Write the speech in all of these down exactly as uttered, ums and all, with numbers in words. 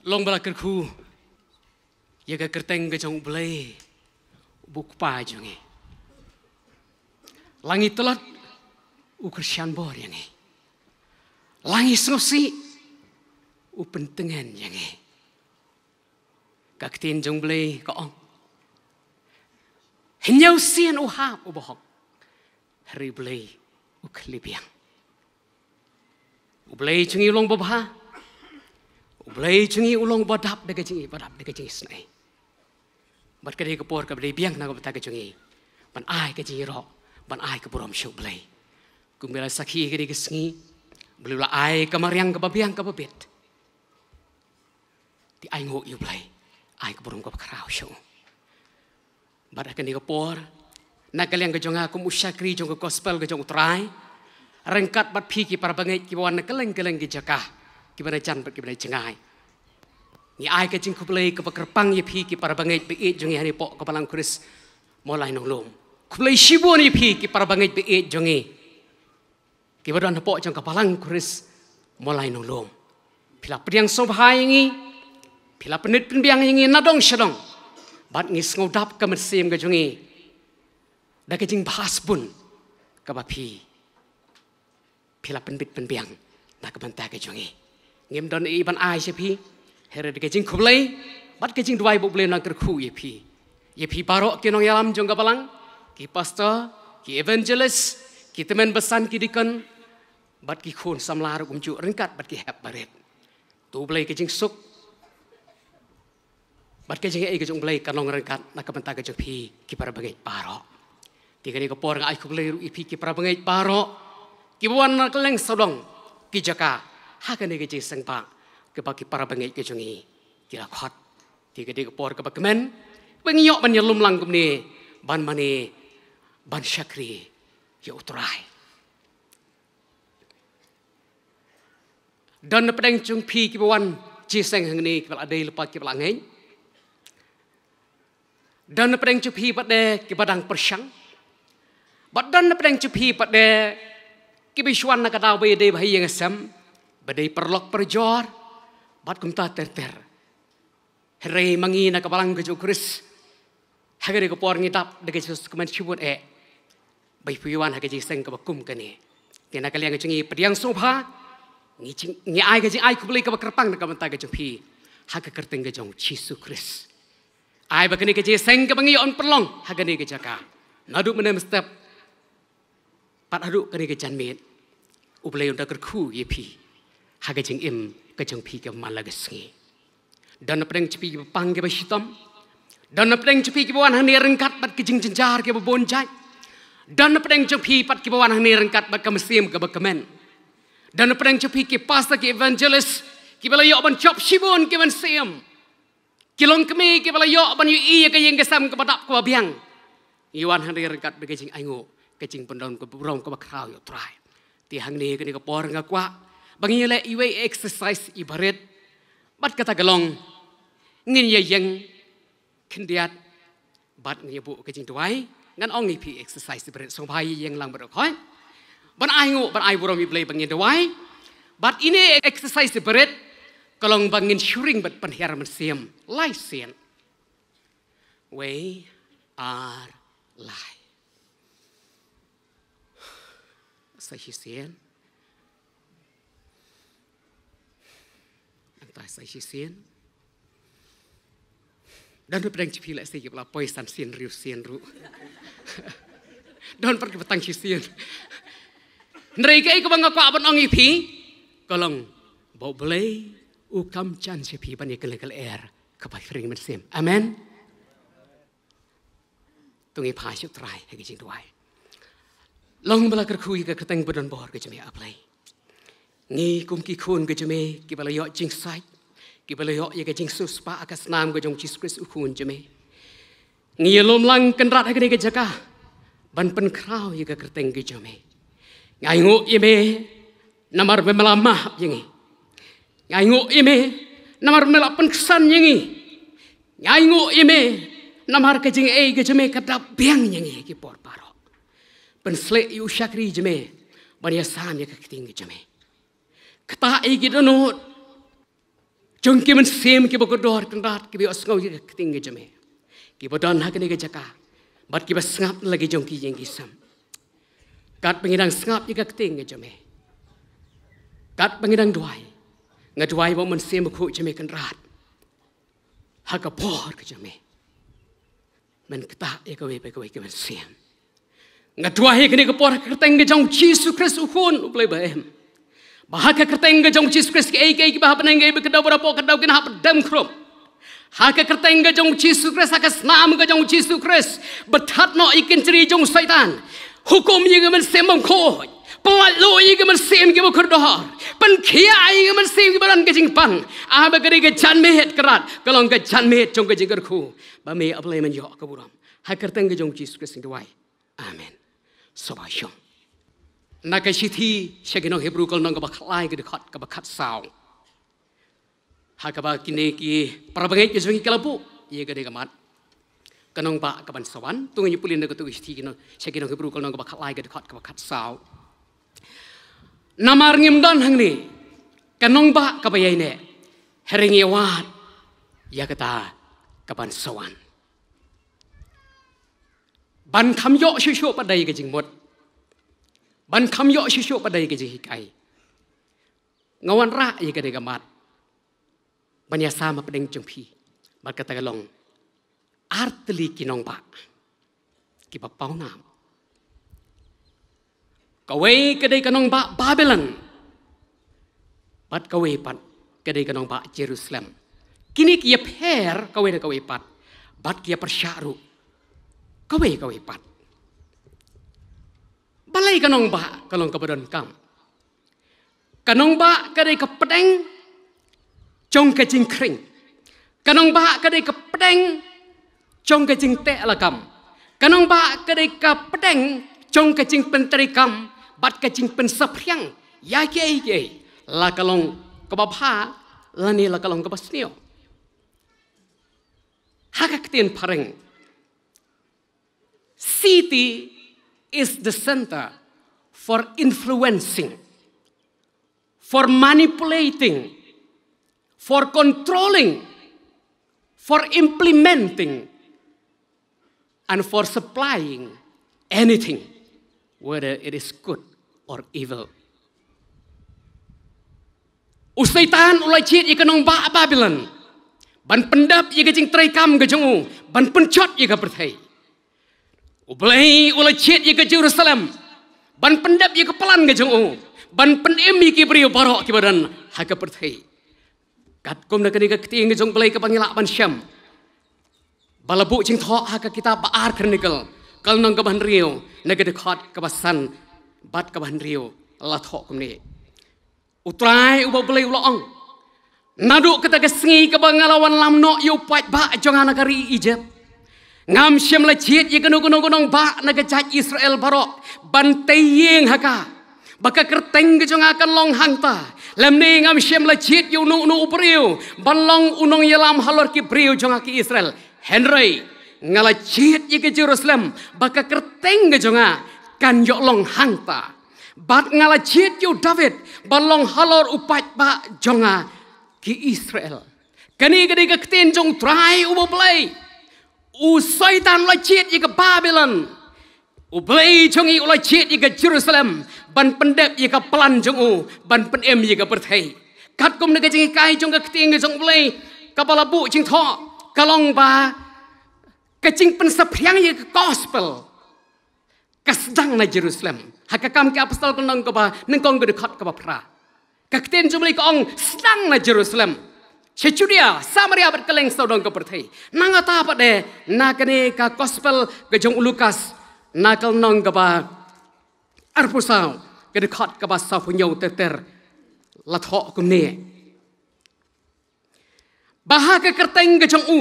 Long ba la kyrkhu ïa ka kyrteng ka jong U Blei, u Kpa jong ngi. La ngi tlot, u kyrshan bor ïa ngi. La ngi sngewsih, u pyntngen ïa ngi. Ka ktien jong U Blei ka ong, hynñiew sien u hap u bahok, hynrei U Blei u khlieh biang. U Blei jong ngi u long babha. U Blei jong ngi u long badap da ka jingïeit, badap da ka jingisynei. Bad ka dei ka por kaba dei biang na ka bynta ka jong ngi ban ai ka jingïaroh, ban ai ka burom sha U Blei. Kumba la sakhi ka dei ka sngi, U Blei u la ai ka mariang kaba biang kaba bit. Te ainguh ïa U Blei, ai ka burom kaba khraw sha u. Bad ha kane ka por, na ka liang ka jong nga kum u shakri jong ka gospel ka jong U Trai, ryngkat bad phi ki para bangeit kiba wan na kylleng kylleng ki jaka, kiba na jan bad kiba na jngai, ngi ai ka jingkhublei kaba kyrpang ïa phi ki para bangeit ba ïeit jong ngi hangne hapoh ka Balang Khrist Mawlai Nonglum. Khublei shibun ïa phi ki para bangeit ba ïeit jong ngi kiba don hapoh jong ka Balang Khrist Mawlai Nonglum. Phi la pdiang sngewbha ïa ngi, phi la pynbit pynbiang ïa ngi na dong sha dong. Bad ngi sngewdap ka mynsiem ka jong ngi da ka jingbha shibun kaba phi, phi la pynbit pynbiang na ka bynta ka jong ngi. Ngim don ei ban ai sha phi, hynrei da ka jingkhublei bad ka jingduwai ba U Blei un nang kyrkhu ïa phi. Ïa phi baroh ki nongïalam jong ka balang, ki pastor, ki evangelist, ki tymmen basan, ki deacon, bad ki khun samla ruh kumjuh ryngkat bad ki hep barit. To U Blei ka jingsuk bad ka jingaiei ka jong U Blei kan long ryngkat na ka bynta ka jong phi ki para bangeit baroh. Te kane ka por nga ai khublei ruh ïa phi ki para bangeit baroh kiba wan na kylleng sawdong ki jaka ha kane ka jingïaseng ba kaba ki para bangeit ka jong ngi ki la khot. Te ka dei ka por kaba kmen ba ngi ïoh ban ïalum lang kumne ban mane ban shakri ïa U Trai. Don na pdeng jong phi kiba wan jingïaseng hangne kiba la dei lypa kiba la ngeit. Don na pdeng jong phi pat de kiba dang pyrshang. Bad don na pdeng jong phi pat de kiba shu wan na ka daw ba ïadei bha ïing sem, ba dei paralok parajor bad kumta ter ter. Hynrei ma ngi na ka balang ka jong U Khrist, ha kane ka por ngi dap da ka jingkmen shibun eh ba phi wan ha ka jingïaseng kaba kum kane. Te na ka liang ka jong ngi pdiang sngewbha, ngi jing, ngi ai ka jingai khublei kaba kyrpang na ka bynta ka jong phi ha ka kyrteng ka jong U Jisu Khrist. Ai ba kane ka jingïaseng kaba ngi ïoh ban pynlong ha kane ka jaka, naduh mynne mynstep bad haduh kane ka janmiet, U Blei un da kyrkhu ïa phi ha ka jingim ka jong phi ka man la ka sngi. Don na pdeng jong phi kiba pang kiba shitom. Don na pdeng jong phi kiba wan hangne ryngkat bad ka jingjynjar kiba bun jait. Don na pdeng jong phi pat kiba wan hangne ryngkat bad ka mynsiem kaba kmen. Don na pdeng jong phi ki pastor, ki evangelist kiba la ïoh ban jop shibun ki mynsiem. Ki longkmie kiba la ïoh ban ïohi ïa ka ïing ka sem kaba dap kaba biang. Ngi wan hangne ryngkat bad ka jingainguh, ka jingpyndonkam ka burom kaba khraw ïa U Trai. Te hangne kane ka por nga kwah ba ngin ïaleh iwei i exercise iba rit. Bad kata ka long, ngin ïa ïeng khyndiat bad ngin ïa buh ka jingduwai. Ngan ong ïa phi exercise iba rit, sngewbha ïa ïeng lang bad u khoi ban ainguh, ban ai burom ïa U Blei, ba ngin duwai. Bad ine exercise iba rit ka long ba ngin shu ring bad pynhiar mynsiem lai sien. Wei, ar, lai. Sa shisien. Nangta sa shisien. Don na pdeng jong phi lehse kiba la poi san sien hynriew sien ruh. Don pat kiba tang shisien. Hynrei kaei kaba nga kwah ban ong ïa phi ka long ba U Blei u kam jan sha phi ban ïa kane ka lyer kaba phi ring mynsiem. Amen. To ngin phai sha U Trai ha ka jingduwai. Long ba la kyrkhu ïa ka kyrteng ba donbor ka jong me, A Blei. Ngi kum ki khun ka jong me kiba la ïoh jingsait, kiba la ïoh ïa ka jingsiewspah ha ka snam ka jong U Jisu Khrist U Khun jong me, ngi ïalum lang kynrad ha kane ka jaka ban pynkhraw ïa ka kyrteng ka jong me. Ngi ainguh ïa me namar ba me la map ïa ngi. Ngi ainguh ïa me namar ba me la pynksan ïa ngi. Ngi ainguh ïa me namar ka jingaiei ka jong me ka dap biang ïa ngi ha ki por baroh. Pynshlei ïa u shakri jong me ban ïasam ïa ka ktien ka jong me. Ktah ïa ki dohnud, jong ki mynsiem kiba kordor Kynrad, kiba ïohsngew ïa ka ktien ka jong me, kiba don ha kane ka jaka, bad kiba sngap na la ki jong ki ïing ki sem. Katba ngi dang sngap ïa ka ktien ka jong me, katba ngi dang duwai, nga duwai ba u Mynsiem Bakhuid jong me Kynrad, ha ka bor ka jong me, men ktah ïa kawei pa kawei ka mynsiem. Nga duwai ha kane ka por ha ka kyrteng ka jong u Jisu Khrist u Khun u Blei ba im, ba ha ka kyrteng ka jong u Jisu Khrist kiei kiei kiba hapdeng, kiba kdew ba da pok kdew, kin hap dem khrum. Ha ka kyrteng ka jong u Jisu Khrist, ha ka snam ka jong u Jisu Khrist, ba thad noh ïa ki kynjri jong u Soitan. Hukum ïa ki mynsiem bymkhuid, pynlait luid ïa ki mynsiem kiba kordor, pynkhiah ïa ki mynsiem kiba don ka jingpang. Ah, ba ka dei ka janmiet Kynrad ka long ka janmiet jong ka jingkyrkhu, ba me A Blei men ïoh ka burom. Ha ka kyrteng ka jong u Jisu Khrist ngi duwai. Amen. Sngewbha shong. Na ka shithi sha ki nong Hebru ka lynnong kaba khatlai, ka dkhot kaba khatsaw. Ha kaba kine ki parabangeit ki jong ngi ki la buh ïa kane ka mat, ka nongbah ka ban sa wan. To ngin ïa pule na kato ka shithi ki nong, sha ki nong Hebru ka lynnong kaba khatlai, ka dkhot kaba khatsaw. Namar ngim don hangne ka nongbah kaba ïaineh, hynrei ngi wad ïa kata ka ban sa wan. Ban kham ïoh shuh shuh pat da ïa ka jingmut, ban kham ïoh shuh shuh pat da ïa ka jinghikai, nga wanrah ïa kane ka mat ban ïasam hapdeng jong phi bad kata ka long ar tylli ki nongbah kiba pawnam. Kawei ka dei ka nongbah Babilon, bad kawei pat ka dei ka nongbah Jerusalem. Kine ki ïapher kawei na kawei pat, bad ki ïapyrshah ruh kawei kawei pat. Balei ka nongbah ka long kaba donkam? Ka nongbah ka dei ka pdeng jong ka jingkhring. Ka nongbah ka dei ka pdeng jong ka jingteh lakam. Ka nongbah ka dei ka pdeng jong ka jingpyntreikam bad ka jingpynsaphriang ïa kiei kiei, la ka long kaba bha lane la ka long kaba sniew. Ha ka ktien phareng, city is the center for influencing, for manipulating, for controlling, for implementing, and for supplying anything, whether it is good or evil. U Soitan u la jied ïa ka nongbah Babilon ban pyndep ïa ka jingtreikam ka jong u, ban pynjot ïa ka pyrthei. U Blei u la jied ïa ka Jerusalem ban pyndep ïa ka plan ka jong u, ban pynim ïa ki briew baroh kiba don ha ka pyrthei. Katkum na kane ka ktien ka jong U Blei kaba ngi lah ban shem, ba la buh jingthoh ha ka kitab Ba Ar Chronicle, ka lynnong kaba hynriew, na ka dkhot kaba san bad kaba hynriew, la thoh kumne: U Trai uba U Blei u la ong: Naduh kata ka sngi kaba nga la wanlam noh ïa u paidbah jong nga na ka ri Ijipt, ngam shym la jied ïa kano kano ka nongbah na ka jaid Israel baroh ban tei ïing ha ka, ba ka kyrteng ka jong nga kan long hangta. Lymne ngam shym la jied ïa uno uno u briew ban long u nongïalam halor ki briew jong nga ki Israel. Hynrei nga la jied ïa ka Jerusalem, ba ka kyrteng ka jong nga kan ïoh long hangta. Bad nga la jied ïa u David ban long halor u paidbah jong nga ki Israel. Kane ka dei ka ktien jong U Trai uba U Blei. U Soitan u la jied ïa ka Babilon. U Blei jong ngi u la jied ïa ka Jerusalem ban pyndep ïa ka plan jong u ban pynim ïa ka pyrthei. Katkum na ka jinghikai jong ka ktien ka jong U Blei kaba la buh jingthoh, ka long ba ka jingpynsaphriang ïa ka gospel ka sdang na Jerusalem. Ha Ka Kam ki Apostol ka lynnong kaba nyngkong, ka dkhot kaba phra, ka ktien jong U Blei ka ong sdang na Jerusalem, sha Judia, Samaria bad kylleng sawdong ka pyrthei. Nangta pat de na kane ka gospel ka jong u Lukas, na ka lynnong kaba arphew saw, ka dkhot kaba sawphew hynñiew ter ter, la thoh kumne: Ba ha ka kyrteng ka jong u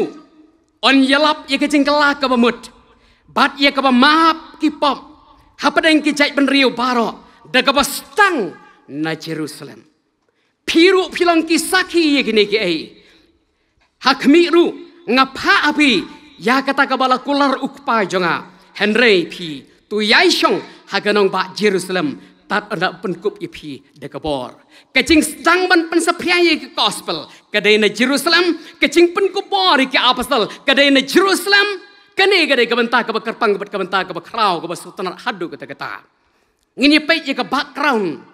yn ïalap ïa ka jingkylla kaba mut bad ïa kaba map ki pop hapdeng ki jaitbynriew baroh, da kaba sdang na Jerusalem. Phi ruh phi long ki sakhi ïa kine kiei. Ha khmih ruh nga phah ha phi ïa kata kaba la kular u Kpa jong nga. Hynrei phi to ïai shong ha ka nongbah Jerusalem Tad ynda pynkup ïa phi da ka bor. Ka jingsdang ban pynsaphriang ïa ka gospel ka dei na Jerusalem, ka jingpynkup bor ïa ki apostol ka dei na Jerusalem. Kane ka dei ka bynta kaba kyrpang bad ka bynta kaba khraw kaba sngewtynnat haduh katta katta. Ngin ïa peit ïa ka background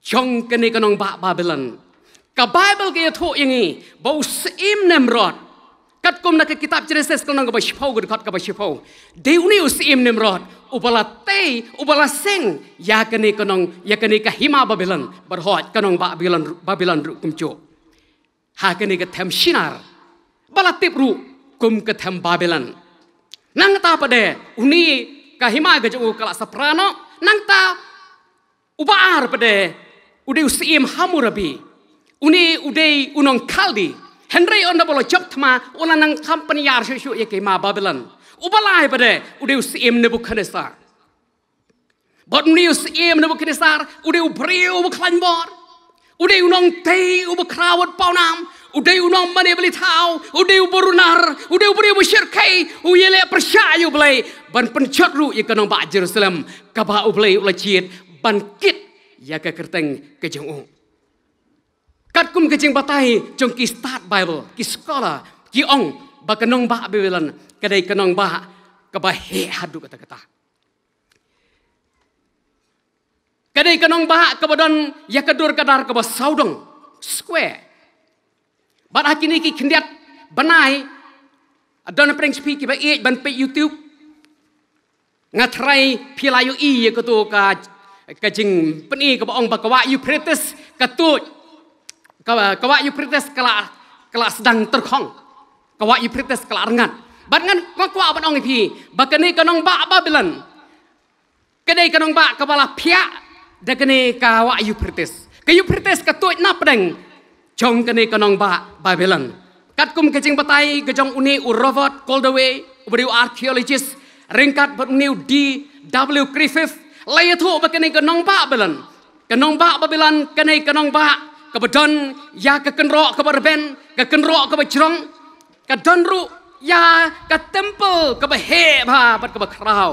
jong kane ka nongbah Babilon. Ka Baibl ka ïathuh ïa ngi ba u syiem Nimrod, katkum na ka kitab Genesis ka lynnong kaba shiphew, ka dkhot kaba shiphew, dei une u syiem Nimrod uba la tei, uba la seng ïa kane ka nong, ïa kane ka hima Babilon, bad hooid ka nongbah Babilon, Babilon ruh kumjuh. Ha kane ka them Shinar ba la tip ruh kum ka them Babilon. Nangta pat de une ka hima ka jong u ka la saphriang noh. Nangta uba ar pat de u dei u syiem Hammurabi. Une u dei u nong Kaldi. Hynrei ynda ba u la jop thma u la nang kham pynïar shuh shuh ïa ka hima Babilon. Uba lai pat de u dei u syiem Nebukhadnesar. Bad une u syiem Nebukhadnesar u dei u briew uba khlaiñ bor. U dei u nongtei uba khraw bad pawnam. U dei u nongmane balieh thaw. U dei uba runar. U dei u briew uba shyrkhei. U ïaleh pyrshah ïa U Blei ban pynjot ruh ïa ka nongbah Jerusalem kaba U Blei u la jied ban kit ïa ka kyrteng ka jong u. Katkum ka jingbatai jong ki stad Baibl, ki scholar, ki ong ba ka nongbah Babilon ka dei ka nongbah kaba heh haduh katta katta. Ka dei ka nongbah kaba don ïa ka dur ka dar kaba sawdong square. Bad ha kine ki khyndiat bnai, don pdeng sha phi kiba ïeit ban peit YouTube. Nga tharai phi la ïohi ïa kato ka, ka jingpyni kaba ong ba ka wah Euphrates ka tuid. Ka, ka wah Euphrates ka la, ka la sdang tyrkhong. Ka wah Euphrates ka la rngat. Bad ngan, nga kwah ban ong ïa phi ba kane ka nongbah Babilon ka dei ka nongbah kaba la phiah da kane ka wah Euphrates. Ka Euphrates ka tuid napdeng jong kane ka nongbah Babilon. Katkum ka jingbatai ka jong une u Robert Goldaway, uba dei u archaeologist, ryngkat bad une u D W Griffith, la ïathuh ba kane ka nongbah Babilon, ka nongbah Babilon, kane ka nongbah kaba don ïa ka kynroh kaba rben, ka kynroh kaba jrong, ka don ruh ïa ka temple kaba heh bha bad kaba khraw.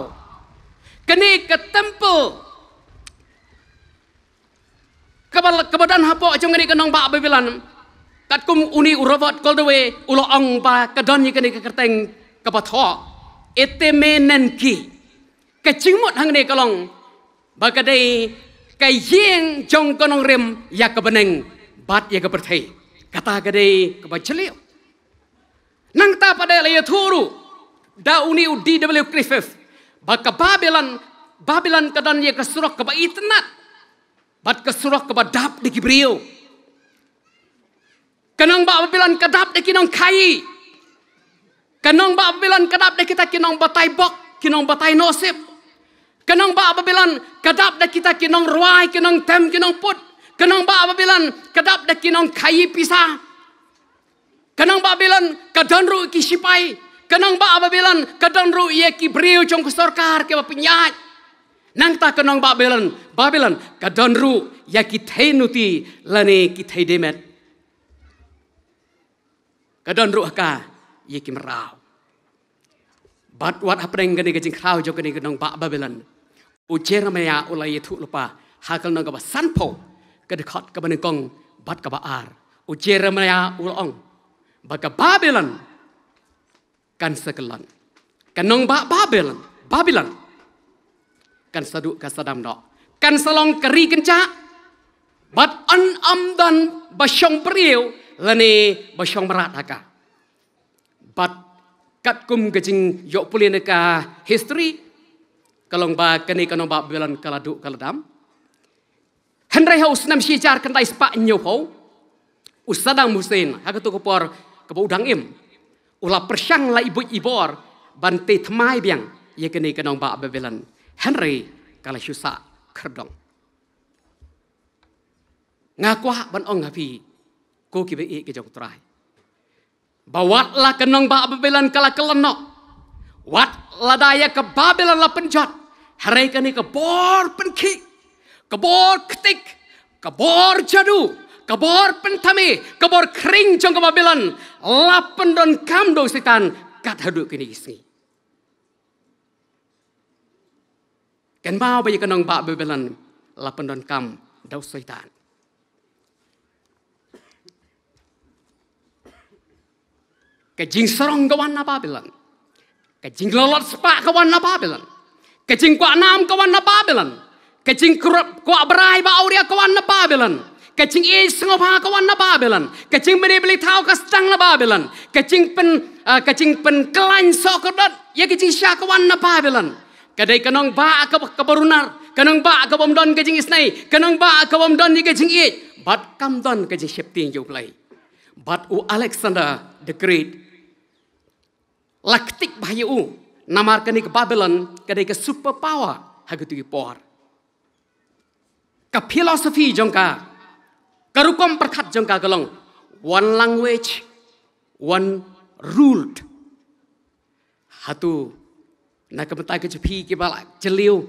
Kane ka temple kaba, kaba don hapoh jong kane ka nongbah Babilon, katkum une u Robert Goldaway u la ong ba ka don ïa kane ka kyrteng kaba thoh, Etemenenki. Ka jingmut hangne ka long ba ka dei ka ïing jong ka nongrim ïa ka bneng bad ïa ka pyrthei. Kata ka dei kaba jylliew. Nangta pat de la ïathuh ruh da une u D W Griffith ba ka Babilon, Babilon ka don ïa ka surok kaba itynnad bad ka surok kaba dap da ki briew. Ka nongbah Babilon ka dap da ki nongkhaïi. Ka nongbah Babilon ka dap da kita ki nongbatai bok, ki nongbatai nosip. Ka nongbah Babilon ka dap da kita ki nongrwai, ki nongtem, ki nongput. Ka nongbah Babilon ka dap da ki nongkhaïi pisa. Ka nongbah Babilon ka don ruh ki sipai. Ka nongbah Babilon ka don ruh ïa ki briew jong ka sorkar kiba pynïaid. Nangta ka nongbah Babilon, Babilon ka don ruh ïa ki theinuti lane ki theidiemet. Ka don ruh ha ka ïa ki mraw. Bad wat hapdeng kane ka jingkhraw jong kane ka nongbah Babilon, u Jeremiah u la ïathuh lypa ha ka lynnong kaba sanphew, ka dkhot kaba nyngkong bad kaba ar. U Jeremiah u la ong ba ka Babilon kan sa kyllon. Ka nongbah Babilon, Babilon kan sa duh ka sa dam noh. Kan sa long ka ri kynjah bad yn ym don ba shong briew lane ba shong mrad ha ka. Bad katkum ka jingïoh pule na ka history, ka long ba kane ka nongbah Babilon ka la duh ka la dam. Hynrei ha u snem shi hajar khyndai spah hynñiewphew, u Saddam Hussein, ha kato ka por kaba u dang im, u la pyrshang la i buit i bor ban tei thymmai biang ïa kane ka nongbah Babilon. Hynrei ka la shu sah khyrdong. Nga kwah ban ong ha phi, ko kiba ïeit ki jong U Trai, ba wat la ka nongbah Babilon ka la kyllon noh, wat lada ïa ka Babilon la pynjot, hynrei kane ka bor pynkhih, ka bor ktik, ka bor jadu, ka bor pynthame, ka bor khring jong ka Babilon la pyndonkam da u Soitan kat haduh kine ki sngi. Kynmaw ba ïa ka nongbah Babilon la pyndonkam da u Soitan. Ka jingsarong ka wan na Babilon. Ka jinglalot spah ka wan na Babilon. Ka jingkwah nam ka wan na Babilon. Ka jingkwah brai ba awria ka wan na Babilon. Ka jingïeit sngewbha ka wan na Babilon. Ka jingmanipulate thaw ka sdang na Babilon. Ka jingpyn, ah, ka jingpynkylla sohkordot ïa ka jingshisha ka wan na Babilon. Ka dei ka nongbah ka, ka barunar, ka nongbah ka bym don ka jingisnei, ka nongbah ka bym don ïa ka jingïeit. Bad kam don ka jingsheptieng ïa U Blei. Bad u Alexander the Great, la ktik bha ïa u, namar kane ka Babilon ka dei ka superpower ha katei ka por. Ka philosophy jong ka, ka rukom pyrkhat jong ka ka long one language, one ruled. Hato na ka bynta ka jong phi kiba la jylliew,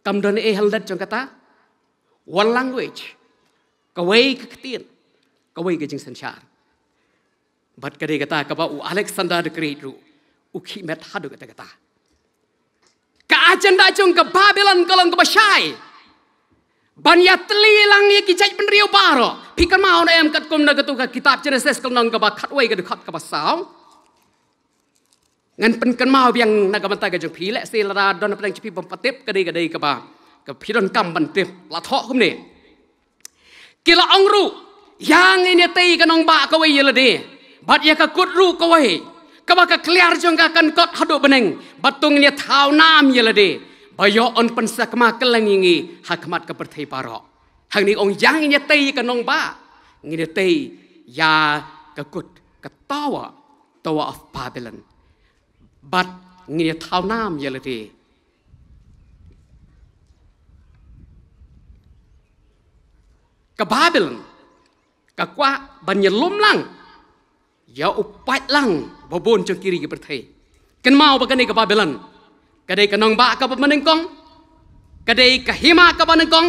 kam don ei ha lyndet jong kata? One language, kawei ka ktien, kawei ka jingsynshar. Bad ka dei kata kaba u Alexander the Great ruh u khie met haduh katta katta. Ka agenda jong ka Babilon ka long kaba shai ban ïatylli lang ïa ki jaitbynriew baroh. Phi kynmaw ne em katkum na kato ka kitab Genesis ka lynnong kaba khatwei ka dkhot kaba saw? Ngan pynkynmaw biang na ka bynta ka jong phi, lehse lada don hapdeng jong phi bym pat tip, ka dei, ka dei kaba, ka phi donkam ban tip, la thoh kumne. Ki la ong ruh, ïa ngin ïatei ka nongbah kawei ïa lade, bad ïa ka kut ruh kawei, kaba ka kliar jong ka kan kot haduh bneng, bad to ngin ïa thaw nam ïa lade, ba ïoh yn pynsakma kylleng ïa ngi ha khmat ka pyrthei baroh. Hangne ong ïa ngin ïatei ka nongbah, ngin ïatei ïa ka kut, ka tower, Tower of Babylon. Bad ngin ïa thaw nam ïa lade. Ka Babilon ka kwah ban ïalum lang ïa u paidlang babun jong ki ri ki pyrthei. Kynmaw ba kane ka Babilon ka dei ka nongbah kaba nyngkong, ka dei ka hima kaba nyngkong,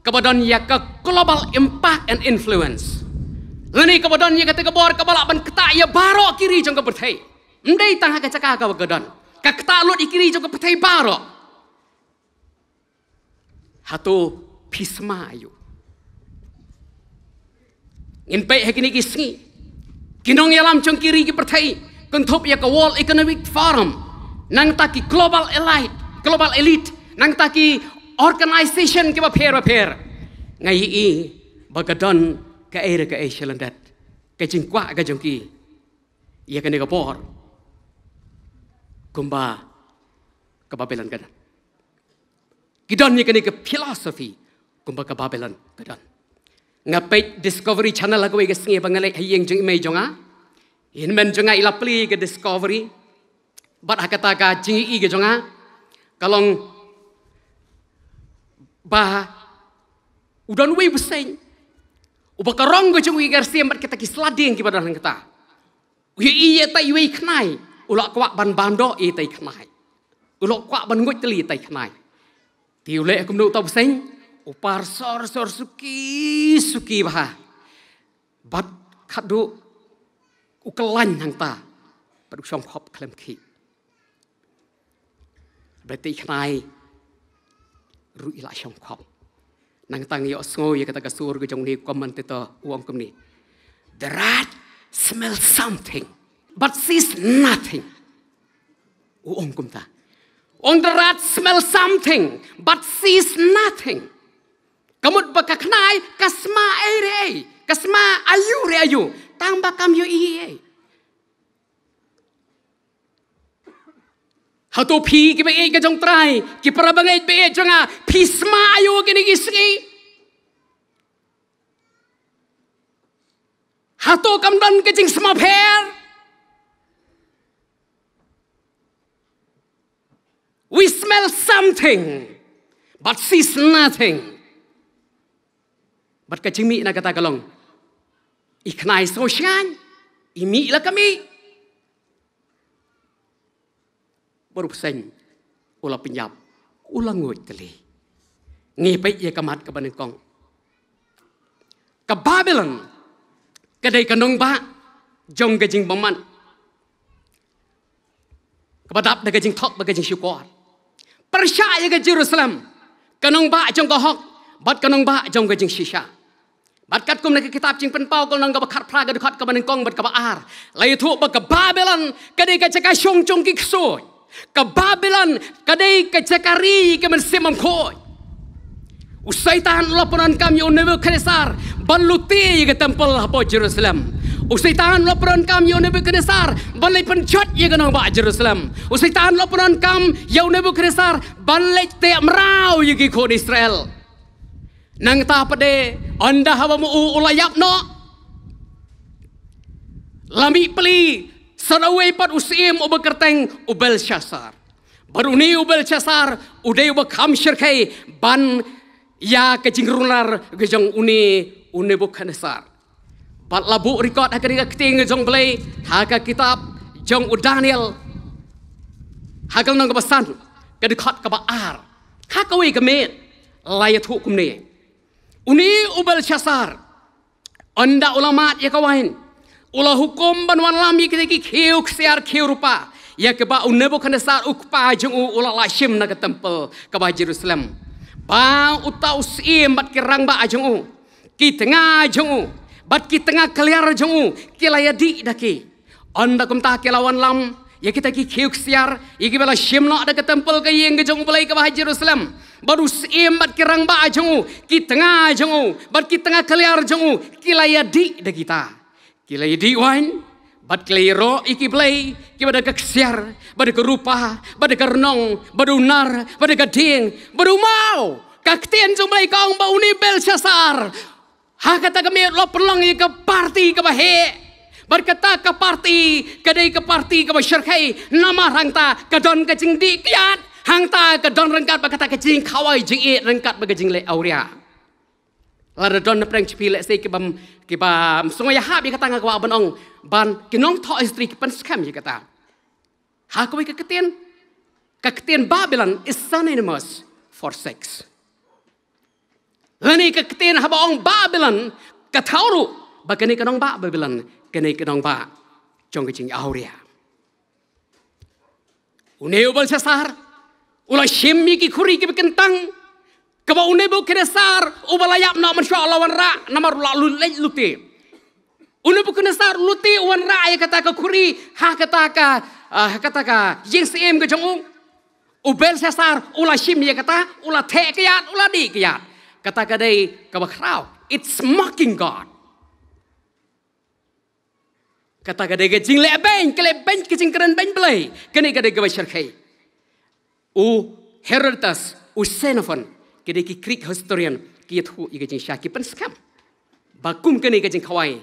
kaba don ïa ka global impact and influence. Lane kaba don ïa kata ka bor kaba lah ban ktah ïa baroh ki ri jong ka pyrthei. Ym dei tang ha ka jaka kaba ka don, ka ktah lut ïa ki ri jong ka pyrthei baroh. Hato phi sma aïu? Ngin peit ha kine ki sngi, ki nongïalam jong ki ri ki pyrthei, kynthup ïa ka World Economic Forum, nangta ki global elite, global elite, nangta ki organization kiba pher ba pher. Nga ïohi ba ka don kaei re kaei sha lyndet. Ka jingkwah ka jong ki ïa kane ka bor kumba ka Babilon ka don. Ki don ïa kane ka philosophy kumba ka Babilon ka don. Nga peit Discovery Channel ha kawei ka sngi ba nga leit ha ïing jong i mei jong nga. I hynmen jong nga i la plie ka Discovery. Bad ha kata ka jingïohi ka jong nga ka long ba u don uwei u bseiñ uba ka rong ka jong u ka ïasyllok bad kita ki sla dieng kiba don hangta. U ïohi ïa itai iwei i khnai, u la kwah ban bam doh ïa itai i khnai. U la kwah ban nguid tylli ïa itai i khnai. Te u leh kumno uta u bseiñ? U par sor sor suki suki bha. Bad khadduh u kyllain hangta bad u shong khop khlem khih. Bad itai i khnai ruh i la shong khop. Nangta nga ïohsngew ïa kata ka sur ka jong une u commentator u ong kumne: "The rat smells something but sees nothing." U ong kumta. Ong, "The rat smells something but sees nothing." Ka mut ba ka khnai ka sma ei re ei, ka sma aïu re aïu, tang ba kam ïohi ei. Hato phi kiba ïeit ka jong U Trai, ki para bangeit ba ïeit jong nga, phi sma aïu kine ki sngi? Hato kam don ka jingsma pher? We smell something but sees nothing. Bad ka jingmih na kata ka long, i khnai sngew shngaiñ, i mih la ka mih. Bad u bseiñ u la pynïap, u la nguid tylli. Ngi peit ïa ka mat kaba nyngkong. Ka Babilon ka dei ka nongbah jong ka jingbymman, kaba dap da ka jingthok bad ka jingshukor. Pyrshah ïa ka Jerusalem, ka nongbah jong ka hok, bad ka nongbah jong ka jingshisha. Bad katkum na ka kitab Jingpynpaw ka lynnong kaba khatphra ka dkhot kaba nyngkong bad kaba ar, la ïathuh ba ka Babilon ka dei ka jaka shong jong ki ksuid. Ka Babilon ka dei ka jaka ri ka mynsiem bymkhuid. U Soitan u la pyndonkam ïa u Nebukhadnessar ban lute ïa ka temple hapoh Jerusalem. U Soitan u la pyndonkam ïa u Nebukhadnessar ban leit pynjot ïa ka nongbah Jerusalem. U Soitan u la pyndonkam ïa u Nebukhadnessar ban leit teh mraw ïa ki khun Israel. Nangta pat de, ynda haba ma u u la ïap noh, la mih pli sa da uwei pat u syiem uba kyrteng u Belshassar. Bad une u Belshassar u dei uba kham shyrkhei ban ïa ka jingrunar ka jong une u Nebukhadnessar. Bad la buh record ha kane ka ktien ka jong U Blei ha ka kitab jong u Daniel, ha ka lynnong kaba san, ka dkhot kaba ar. Ha kawei ka miet la ïathuh kumne: Une u Belshassar, ynda u la mad ïa ka wain, u la hukum ban wanlam ïa kita ki khiew ksiar khiew rupa ïa kiba u Nebukhadnessar u kpa jong u u la lah shim na ka temple kaba Jerusalem. Ba uta u syiem bad ki rangbah jong u, ki tnga jong u bad ki tnga kliar jong u ki la ïadih da ki. Ynda kumta ki la wanlam ïa kita ki khiew ksiar ïa kiba la shim noh da ka temple, ka ïing ka jong U Blei kaba ha Jerusalem. Bad u syiem bad ki rangbah jong u, ki tnga jong u bad ki tnga kliar jong u ki la ïadih da kita. Ki la ïadih wain bad ki la ïaroh ïa ki blei kiba da ka ksiar, ba da ka rupa, ba da ka rnong, ba da u nar, ba da ka dieng, ba da u maw. Ka ktien jong U Blei ka ong ba une u Belshassar, ha kata ka miet u la pynlong ïa ka party kaba heh. Bad kata ka party ka dei ka party kaba shyrkhei, namar hangta ka don ka jingdih kyiad, hangta ka don ryngkat bad kata ka jingkhawai jingïeit ryngkat bad ka jingleh awria. Lada don na pdeng jong phi lehse kiba, kiba ym sngew ïahap ïa kata nga kwah ban ong, ban ki nongthoh history ki pynskhem ïa kata. Ha kawei ka ktien, ka ktien Babylon is synonymous for sex. Lane ka ktien haba ong Babylon ka thaw ruh ba kane ka nongbah Babylon kane ka nongbah jong ka jingawria. Une u Belshassar u la shim ïa ki khuri kiba kyntang, kaba u Nebukhadnessar uba la ïap noh mynshuwa u la wanrah, namar u la leit lute. U Nebukhadnessar u lute, u wanrah ïa kata ka khuri ha kata ka, ah, ha kata ka ïing syiem ka jong u. U Belshassar u la shim ïa kata, u la theh kyiad, u la dih kyiad. Kata ka dei kaba khraw. It's mocking God. Kata ka dei ka jingleh beiñ, ka leh beiñ, ka jingkren beiñ Blei. Kane ka dei kaba shyrkhei. U Herodotus, u Xenophon, ki dei ki Greek historian, ki ïathuh ïa ka jingshisha, ki pynskhem ba kum kane ka jingkhawai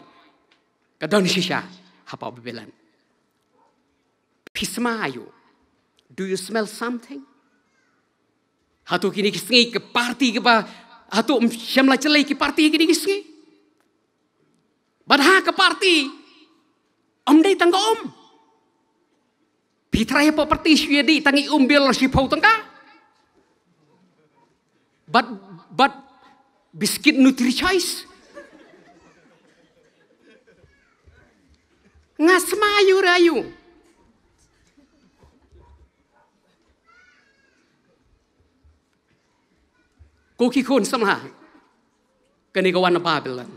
ka don shisha hapoh Babylon. Phi sma aiu? Do you smell something? Hato kine ki sngi ka party kaba, hato ym shym la jlei ki party kine ki sngi? Bad ha ka party ym dei tang ka um. Phi trai hapoh party shu ïadih tang i um bill shiphew tyngka. Bad, bad biskit Nutri-Choice. Nga sma aiu re aiu? Ko ki khun samla, kane ka wan na Babylon.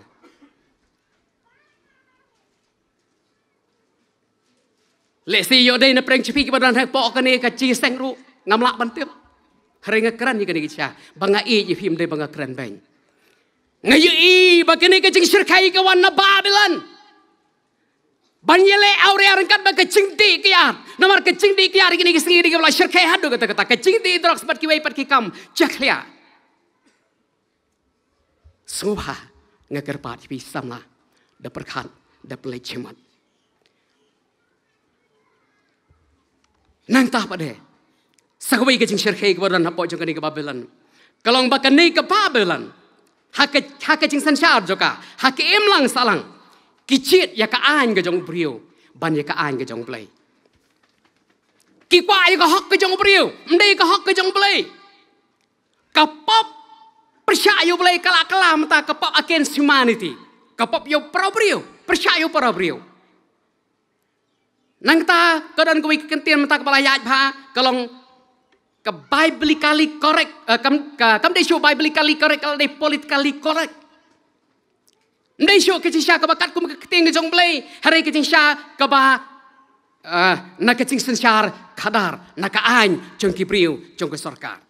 Lehse ïoh dei na pdeng jong phi kiba don hapoh kane ka jingïaseng ruh ngam lah ban tip. Hynrei nga kren ïa kane ka jingshisha ba nga ïeit ïa phi, ym dei ba nga kren beiñ. Nga ïohi ba kane ka jingshyrkhei ka wan na Babylon ban ïaleh awria ryngkat bad ka jingdih kyiad. Namar ka jingdih kyiad ïa kine ki sngi dei kaba la shyrkhei haduh katta katta, ka jingdih drugs bad kiwei pat ki kam jakhlia. Sngewbha, nga kyrpad ïa phi samla, da pyrkhat, da pynleit shimet. Nangta pat de, sa kawei ka jingshyrkhei kaba don hapoh jong kane ka Babylon. Ka long ba kane ka Babylon, ha ka, ha ka jingsynshar jong ka, ha ka imlang sahlang, ki jied ïa ka aiñ ka jong u briew ban ïa ka aiñ ka jong U Blei. Ki kwah ïa ka hok ka jong u briew, ym dei ka hok ka jong U Blei. Ka pop pyrshah ïa U Blei ka la kylla mynta, ka pop against humanity. Ka pop ïa u para briew, pyrshah ïa u para briew. Nangta ka don kawei ka kyntien mynta kaba la ïaid bha, ka long ka biblically correct, eh, kam, ka, kam dei shuh biblically correct, ka la dei politically correct. Ym dei shuh ka jingshisha kaba katkum ka ktien ka jong U Blei, hynrei ka jingshisha kaba, eh, na ka jingsynshar khadar, na ka aiñ jong ki briew, jong ka sorkar.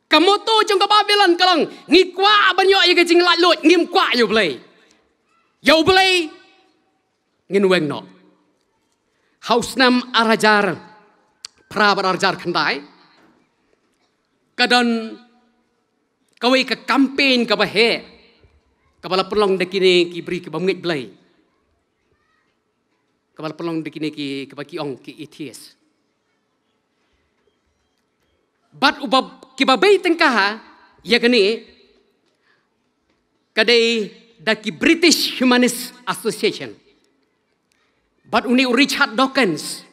Ka motto jong ka Babilon ka long, ngi kwah ban ïoh ïa ka jinglaitluid, ngim kwah ïa U Blei. Ïa U Blei ngin weng noh. Ha u snem ar hajar phra bad ar hajar khyndai, ka don kawei ka campaign kaba heh, kaba la pynlong da kine ki briew kiba ngeit Blei, kaba la pynlong da kine ki, kaba ki ong ki atheist. Bad uba, kiba bei tyngka ïa kane ka dei da ki British Humanist Association. Bad une u Richard Dawkins,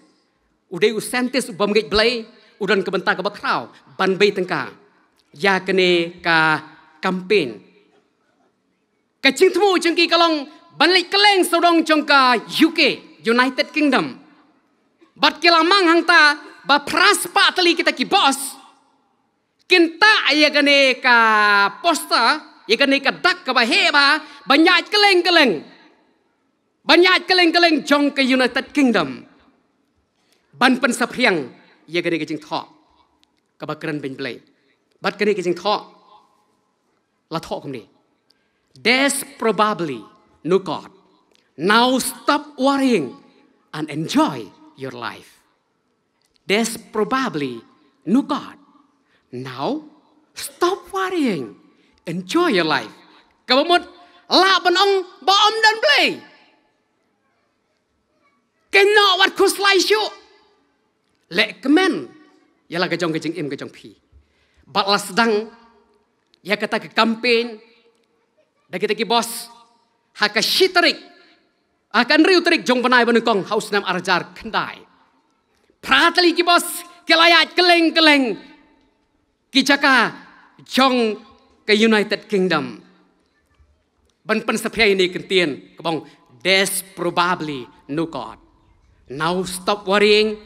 u dei u scientist uba ngeit Blei, u don ka bynta kaba khraw ban bei tyngka ïa kane ka campaign. Ka jingthmu jong ki ka long ban leit kylleng sawdong jong ka U K, United Kingdom. Bad ki la mang hangta ba phra spah tylli kita ki bos kin tah ïa kane ka poster, ïa kane ka dak kaba heh bha, ban ïaid kylleng kylleng, ban ïaid kylleng kylleng jong ka United Kingdom, ban pynsaphriang ïa kane ka jingthoh kaba kren beiñ Blei. Bad kane ka jingthoh la thoh kumne: "There's probably no God. Now stop worrying and enjoy your life. There's probably no God. Now stop worrying. Enjoy your life." Kaba mut lah ban ong ba ym don Blei. Kynnoh wat khuslai shuh. Leh kmen ïa la ka jong ka jingim ka jong phi. Bad la sdang ïa kata ka campaign da kita ki bos ha ka shi tarik, ha ka hynriew tarik jong bnai ba nyngkong ha u snem ar hajar khyndai. Phra tylli ki bos ki la ïaid kylleng kylleng ki jaka jong ka United Kingdom ban pynsaphriang ïa kane ka ktien kaba ong, "There's probably no God. Now stop worrying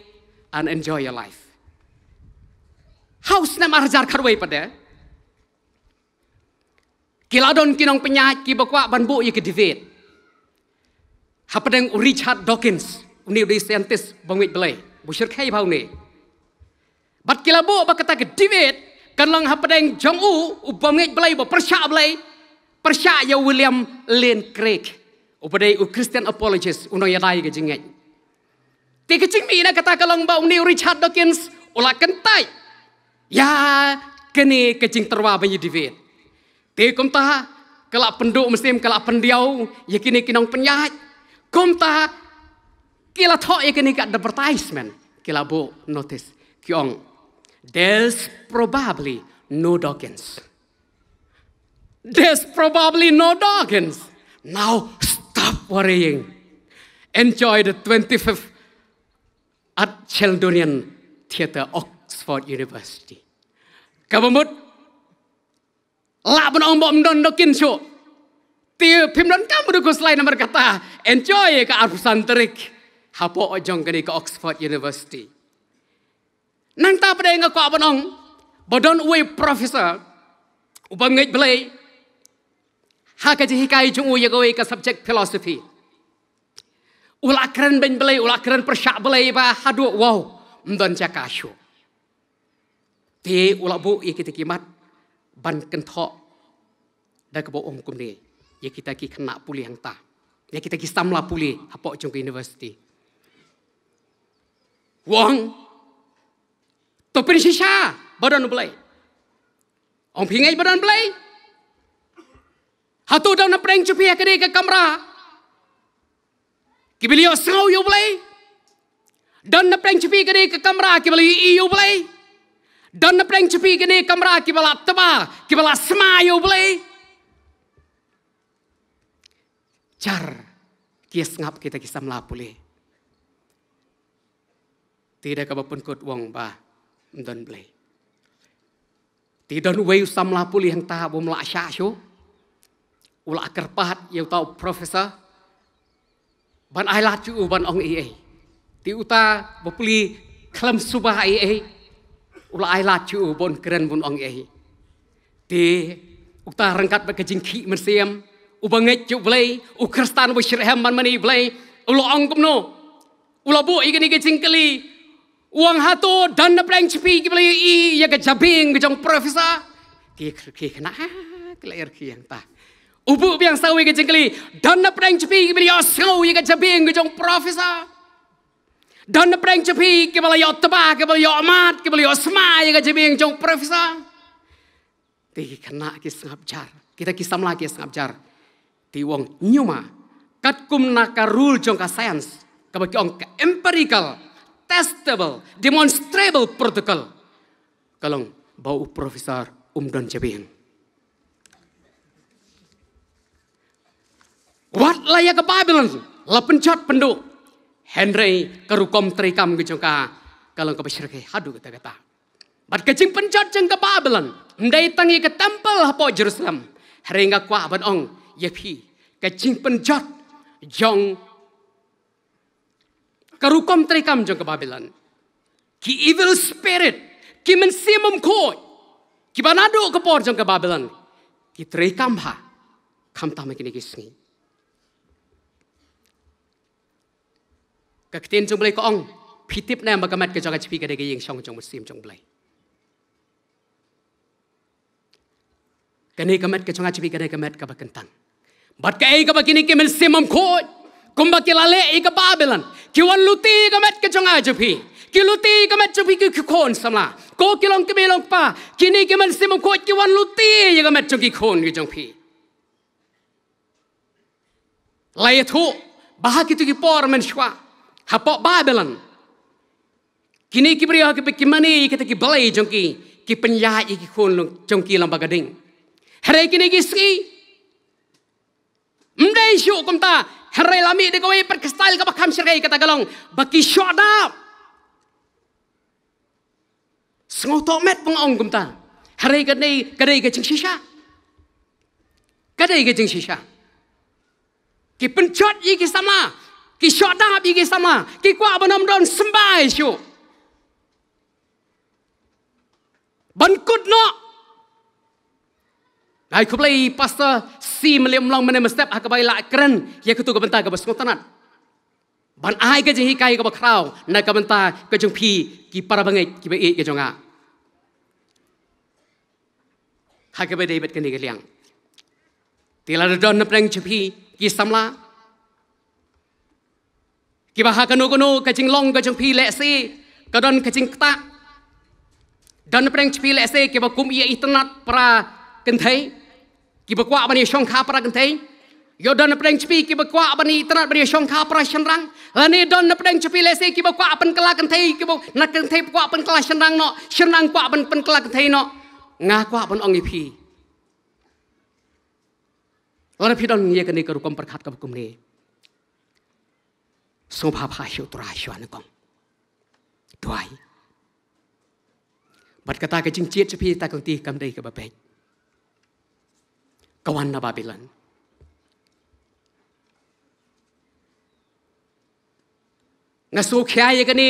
and enjoy your life." Ha u snem ar hajar khatwei pat de, ki la don ki nongpynïaid kiba kwah ban buh ïa ka debate hapdeng u Richard Dawkins, une u dei scientist ba ngeit Blei, ba shyrkhei bha une. Bad ki la buh ba kata ka debate kan long hapdeng jong u, u bym ngeit Blei, ba pyrshah Blei, pyrshah ïa u William Lane Craig, uba dei u Christian apologist, u nongïada ïa ka jingngeit. Te ka jingmih na kata ka long ba une u Richard Dawkins u la kyntait ïa kane ka jingtyrwa ban ïa debate. Te kumta ka la pynduh mynsiem, ka la pyndiaw ïa kine ki nongpynïaid. Kumta ki la thoh ïa kane ka advertisement, ki la buh notice, ki ong, "There's probably no Dawkins. There's probably no Dawkins. Now stop worrying. Enjoy the twenty-fifth at Sheldonian Theatre, Oxford University." Kaba mut lah ban ong ba ym don Dawkins shuh. Te phim donkam ban khuslai namar kata, enjoy ka arphew san tarik hapoh jong kane ka Oxford University. Nangta pat de nga kwah ban ong ba don uwei u professor uba ngeit Blei, ha ka jinghikai jong u ïa kawei ka subject philosophy, u la kren beiñ Blei, u la kren pyrshah Blei ba haduh, wow, ym don jaka shuh. Te u la buh ïa kita ki mat ban kynthoh da kaba ong kumne ïa kita ki khynnah pule hangta, ïa kita ki samla pule hapoh jong ka university. U ong, to pynshisha ba don Blei. Ong phi ngeit ba don Blei? Hato don napdeng jong phi ha kane ka kamra kiba la ïohsngew ïa U Blei? Don napdeng jong phi kane ka kamra kiba la ïohi ïa U Blei? Don napdeng jong phi kane ka kamra kiba la tba, kiba la sma ïa U Blei? Jar ki ïa sngap kita ki samla pule. Te da kaba pynkut u ong ba ym don Blei. Te don uwei u samla pule hangta bym lah shah shuh, u la kyrpad ïa uta u professor ban ai lad ïa u ban ong ei ei. Te uta ba pule khlem suba ei ei, u la ai lad shuh u ban kren ban ong ei. Te uta ryngkat bad ka jingkhih mynsiem, u bangeit sha U Blei, u Khristan uba shitrhem ban mane ïa U Blei, u la ong kumno? U la buh ïa kane ka jingkylli, u ong, hato don napdeng jong phi kiba la ïohi ïa ka jabieng ka jong u professor? Ki, ki khynnah, ha, ki la ïa rkhie hangta. U buh biang sa ïa ka jingkylli, don napdeng jong phi kiba la ïohsngew ïa ka jabieng ka jong u professor? Don napdeng jong phi kiba la ïoh tba, kiba la ïoh mad, kiba la ïoh sma ïa ka jabieng jong u professor? Te ki khynnah ki sngap jar, kita ki samla ki sngap jar. Te u ong, ñiuma, katkum na ka rule jong ka science, kaba ki ong ka empirical, testable, demonstrable protocol, ka long ba u professor um don jabieng. Wat la ïa ka Babilon la pynjot pynduh, hynrei ka rukom treikam ka jong ka, ka long kaba shyrkhei haduh katta katta. Bad ka jingpynjot jong ka Babilon ym dei tang ïa ka temple hapoh Jerusalem. Hynrei nga kwah ban ong ïa phi, ka jingpynjot jong ka rukom treikam jong ka Babilon, ki evil spirit, ki mynsiem bymkhuid, kiba naduh ka por jong ka Babilon ki treikam bha, khamtam ha kine ki sngi. Ka ktien jong U Blei ka ong, phi tip ne em ba ka met ka jong nga jong phi ka dei ka ïing shong jong u Mynsiem jong U Blei? Kane ka met ka jong nga jong phi ka dei ka met kaba kyntang. Bad kaei kaba kine ki mynsiem bymkhuid, kumba ki la leh ïa ka Babilon, ki wan luti ïa ka met ka jong nga jong phi. Ki luti ïa ka met jong phi ki khun samla. Ko ki long kmie long kpa, kine ki mynsiem bymkhuid ki wan luti ïa ka met jong ki khun ki jong phi. La ïathuh ba ha kito ki por mynshuwa, hapoh Babilon, kine ki briew ha kiba ki mane ïa kita ki blei jong ki, ki pynïaid ïa ki khun jong ki lyngba ka ding. Hynrei kine ki sngi ym dei shuh kumta. Hynrei la mih da kawei pat ka style kaba kham shyrkhei, kata ka long ba ki shoh dap. Sngewthuh met ba nga ong kumta. Hynrei ka dei, ka dei ka jingshisha. Ka dei ka jingshisha. Ki pynjot ïa ki samla, ki shoh dap ïa ki samla, ki kwah ban ym don symbai shuh. Ban kut noh. Nga ai khublei Pastor C. Mylliemlong mynne mynstep ha kaba i la kren ïa katu ka bynta kaba sngewtynnat. Ban ai ka jinghikai kaba khraw na ka bynta ka jong phi ki para bangeit kiba ïeit ka jong nga. Ha kaba dei bad kane ka liang, te lada don napdeng jong phi ki samla kiba ha kano kano ka jinglong ka jong phi lehse ka don ka jingktah, don napdeng jong phi lehse kiba kum ïa itynnat para kynthei, kiba kwah ban ïashongkha para kynthei. Ïoh don napdeng jong phi kiba kwah ban itynnat ban ïashongkha para shynrang. Lane don napdeng jong phi lehse kiba kwah pynkylla kynthei, kiba na kynthei kwah pynkylla shynrang noh, shynrang kwah ban pynkylla kynthei noh. Nga kwah ban ong ïa phi, lada phi don ïa kane ka rukom pyrkhat kaba kumne, sngewbha bha sha U Trai shuwa nyngkong. Duwai. Bad kata ka jingjied jong phi, kata ka lynti kam dei kaba beit. Ka wan na Babilon. Nga sngewkhia ïa kane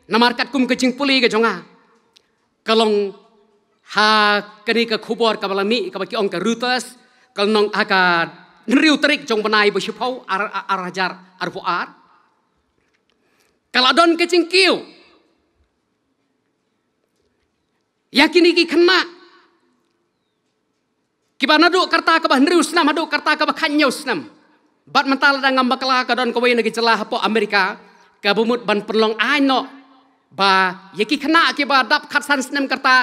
namar katkum ka jingpule ka jong nga, ka long ha kane ka khubor kaba la mih kaba ki ong ka Reuters, ka long ha ka hynriew tarik jong u bnai ba shiphew, ar, ar, ar hajar arphew ar. Ka la don ka jingkiew ïa kine ki khynnah kiba naduh ka rta kaba hynriew snem haduh ka rta kaba khathynñiew snem. Bad mynta lada ngam bakla ka don kawei na ki jylla hapoh Amerika kaba mut ban pynlong aiñ noh ba ïa ki khynnah kiba dap khatsan snem ka rta,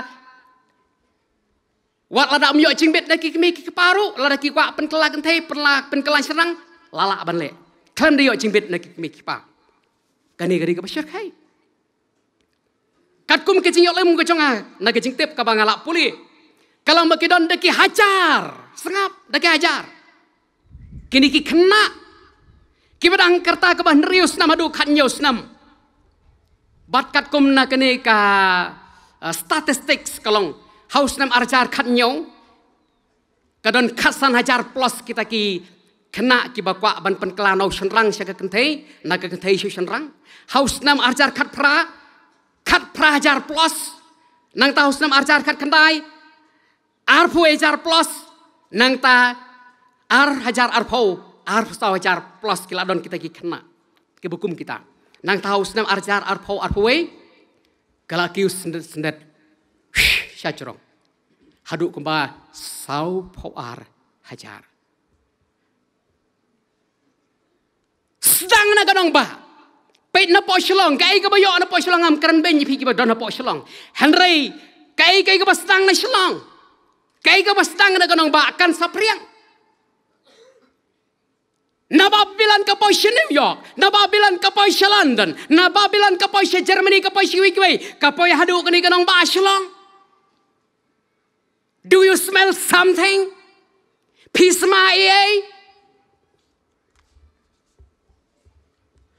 wat lada ym ïoh jingbit na ki kmie ki kpa ruh, lada ki kwah pynkylla kynthei, pynkylla, pynkylla shynrang, la lah ban leh khlem da ïoh jingbit na ki kmie ki kpa. Kane ka dei kaba shyrkhei. Katkum ka jingïoh lem ka jong nga na ka jingtip kaba nga la pule, ka long ba ki don da ki hajar, sngap, da ki hajar kine ki khynnah kiba dang ka rta kaba hynriew snem haduh khathynñiew snem. Bad katkum na kane ka, uh, statistics ka long, ha u snem ar hajar khathynñiew ka don khatsan hajar plus kita ki khynnah kiba kwah ban pynkylla na u shynrang sha ka kynthei, na ka kynthei sha u shynrang. Ha u snem ar hajar khatphra khatphra hajar plus, nangta ha u snem ar hajar khatkhyndai, arphew hajar plus, nangta ar hajar arphew, arphew saw hajar plus ki la don kita ki khynnah kiba kum kita. Nangta ha u snem ar hajar arphew, arphew wei, ka la kiew syndet syndet sha jrong haduh kumba sawphew ar hajar. Sdang na ka nongbah. Peit napoh Shillong, kaei kaba ïoh napoh Shillong, ngam kren beiñ ïa phi kiba don napoh Shillong. Hynrei kaei kaei kaba sdang na Shillong, kaei kaba sdang na ka nongbah kan saphriang. Na Babylon ka poi sha New York, na Babylon ka poi sha London, na Babylon ka poi sha Germany, ka poi sha kiwei kiwei, ka poi haduh kane ka nongbah Shillong. Do you smell something? Phi sma ei ei?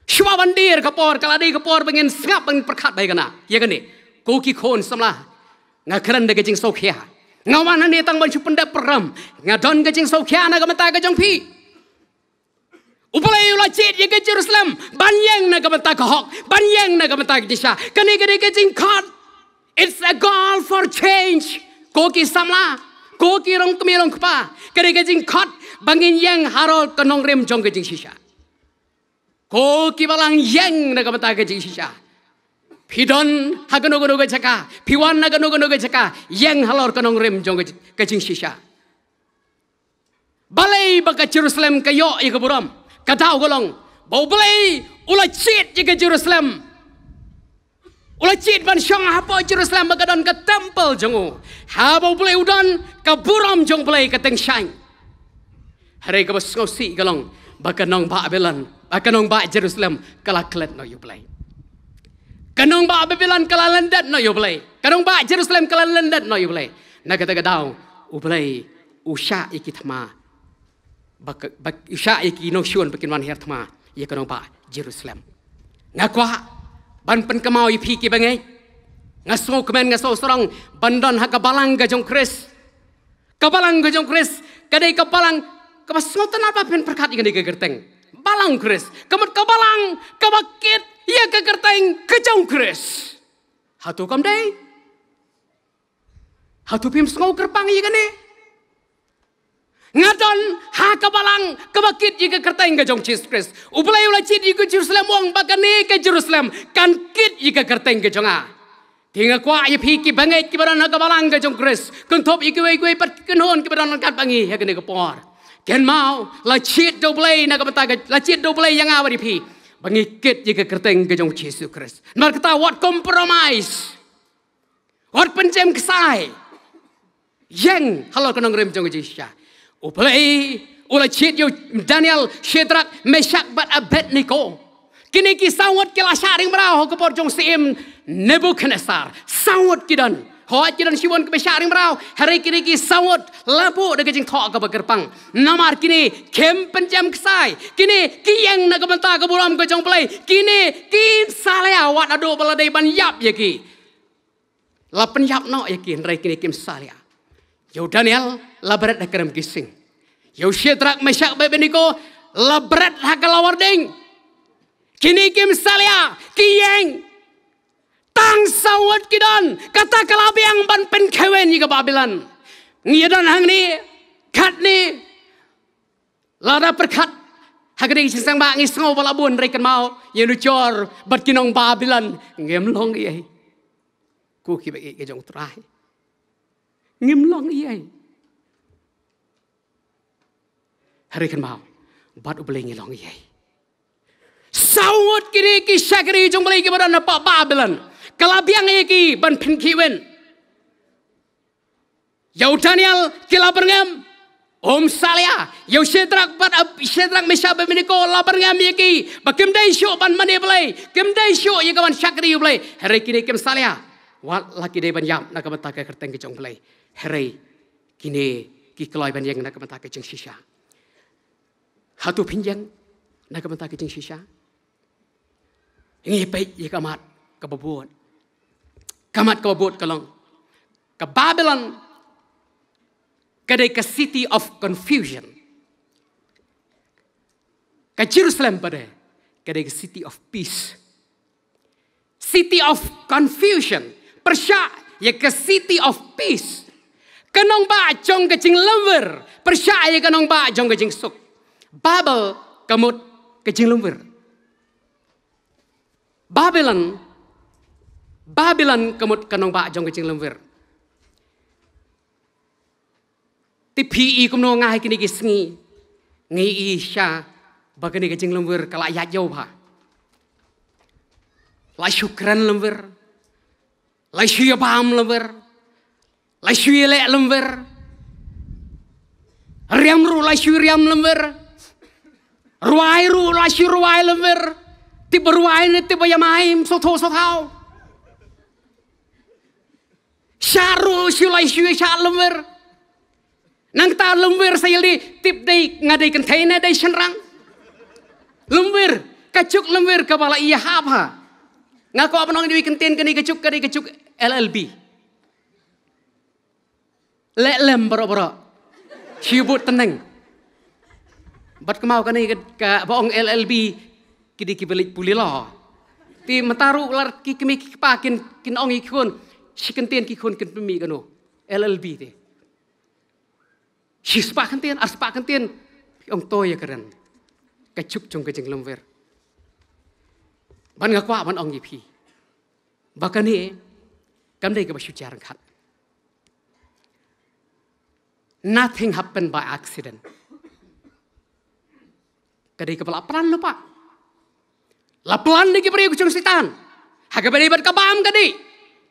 Shuwa ban dier ka por, ka la dei ka por ba ngin sngap, ba ngin pyrkhat bha ïa kane, ïa kane. Ko ki khun samla, nga kren da ka jingsngewkhia. Nga wan hangne tang ban shu pyndep program. Nga don ka jingsngewkhia na ka bynta ka jong phi. U Blei u la jied ïa ka Jerusalem ban ïeng na ka bynta ka hok, ban ïeng na ka bynta ka jingshisha. Kane ka dei ka jingkhot. It's a call for change. Ko ki samla, ko ki rong kmie rong kpa, ka dei ka jingkhot ba ngin ïeng halor ka nongrim jong ka jingshisha. Ko ki balang, ïeng na ka bynta ka jingshisha. Phi don ha kano kano ka jaka, phi wan na kano kano ka jaka, ïeng halor ka nongrim jong ka, ka jingshisha. Balei ba ka Jerusalem ka ïoh ïa ka burom? Ka daw ka long ba U Blei u la jied ïa ka Jerusalem. U la jied ban shong hapoh Jerusalem ba ka don ka temple jong u. Haba U Blei u don, ka burom jong U Blei ka tyngshaiñ. Hynrei kaba sngewsih ka long ba ka nongbah Babylon, ba ka nongbah Jerusalem ka la klet noh ïa U Blei. Ka nongbah Babylon ka la lyndet noh ïa U Blei. Ka nongbah Jerusalem ka la lyndet noh ïa U Blei. Na kata ka daw U Blei u shah ïa ki thma, ba ka, ba u shah ïa ki nongshun ba kin wan hiar thma ïa ka nongbah Jerusalem. Nga kwah ban pynkynmaw ïa phi ki bangeit. Nga sngewkmen, nga sngewsarong ban don ha ka balang ka jong Khrist. Ka balang ka jong Khrist ka dei ka balang kaba sngewtynnat ba phin pyrkhat ïa kane ka kyrteng Balang Khrist. Ka mut ka balang kaba kit ïa ka kyrteng ka jong Khrist. Hato kam dei? Hato phim sngew kyrpang ïa kane? Nga don ha ka balang kaba kit ïa ka kyrteng ka jong Jisu Khrist. U Blei u la jied ïa ka Jerusalem, u ong ba kane ka Jerusalem kan kit ïa ka kyrteng ka jong nga. Te nga kwah ïa phi ki bangeit kiba don ha ka balang ka jong Khrist, kynthup ïa kiwei kiwei pat ki kynhun kiba don ryngkat bad ngi ha kane ka por. Kynmaw, la jied da U Blei na ka bynta ka, la jied da U Blei ïa nga bad ïa phi ba ngi kit ïa ka kyrteng ka jong Jisu Khrist. Namar kata, wat compromise. Wat pynjem ksai. Ïeng halor ka nongrim jong ka jingshisha. U Blei u la jied ïa u Daniel, Shadrak, Meshak bad Abednego. Kine ki saw ngut ki la shah ring mraw ha ka por jong u syiem Nebukhadnesar. Saw ngut ki don. Hooid, ki don shibun kiba shah ring mraw, hynrei kine ki saw ngut la buh da ka jingthoh kaba kyrpang. Namar kine kim pynjem ksai. Kine ki ïeng na ka bynta ka burom ka jong U Blei. Kine kim salia wat haduh ba la dei ban ïap ïa ki. La pynïap noh ïa ki, hynrei kine kim salia. Ïa u Daniel la bret ha ka rem ki sing. Ïa u Shadrak, Meshak bad Abednego la bret ha ka lawar ding. Kine kim salia, ki ïeng. Tang saw ngut ki don, kata ka la biang ban pynkheiwin ïa ka Babilon. Ngi don hangne, katne, lada pyrkhat ha kane ka jingseng ba ngi sngew ba la bun, hynrei kynmaw, ïa u jor bad ki nong Babilon ngim long ei ei. Ko kiba ïeit ka jong U Trai, ngim long ei ei. Hynrei kynmaw, bad U Blei ngi long ei ei. Saw ngut kine ki shakri jong U Blei kiba don hapoh Babilon, ka la biang ïa ki ban pynkheiwin. Ïa u Daniel ki la byrngem, um salia. Ïa u Shadrak bad Ab-, Shadrak, Meshak bad Abednego la byrngem ïa ki ba kim dei shuh ban mane Blei, kim dei shuh ïa ka ban shakri U Blei. Hynrei kine kim salia. Wat la ki dei ban ïap na ka bynta ka kyrteng ka jong U Blei, hynrei kine ki kloi ban ïeng na ka bynta ka jingshisha. Hato phin ïeng na ka bynta ka jingshisha? Ngi peit ïa ka mat kaba bud. Ka mat kaba bud ka long, ka Babilon ka dei ka city of confusion. Ka Jerusalem pat ka dei ka city of peace. city of confusion pyrshah ïa ka city of peace. Ka nongbah jong ka jinglymwir pyrshah ïa ka nongbah jong ka jingsuk. Babel ka mut ka jinglymwir. Babilon, Babilon ka mut ka nongbah jong ka jinglymwir. Te phi i kumno nga ha kine ki sngi? Ngi i sha ba kane ka jinglymwir ka la ïaid ïew bha. La shu kren lymwir. La shu ïa bam lymwir. La shu ïa leh lymwir. Riam ruh la shu riam lymwir. Rwai ruh la shu rwai lymwir. Tip ba rwai ne tip ba ïa mai, sotho sothaw. Shah ruh shu la shu shah lymwir. Nangta lymwir sa ïalade tip dei nga dei kynthei ne dei shynrang. Lymwir, ka juk lymwir kaba la ïa hap ha. Nga kwah ban ong ïa ka ktien kane ka juk ka dei ka juk L L B. Leh lem baroh baroh. Shu bud tneng. Bad kmao kane ka, ka ba ong L L B ki dei kiba leit pule law. Te mynta ruh lada ki kmie ki kpa kin, kin ong ïa ki khun, shi kyntien ki khun kin pynmih kano. L L B te. Shi spah kyntien, ar spah kyntien. Phi ong to ïa kren. Ka juk jong ka jinglymwir. Ban nga kwah ban ong ïa phi ba kane kam dei kaba shu jia ryngkat. Nothing happened by accident. Ka dei kaba la plan lypa. La plan da ki briew ka jong Soitan. Ha kaba dei bad ka bam ka dih.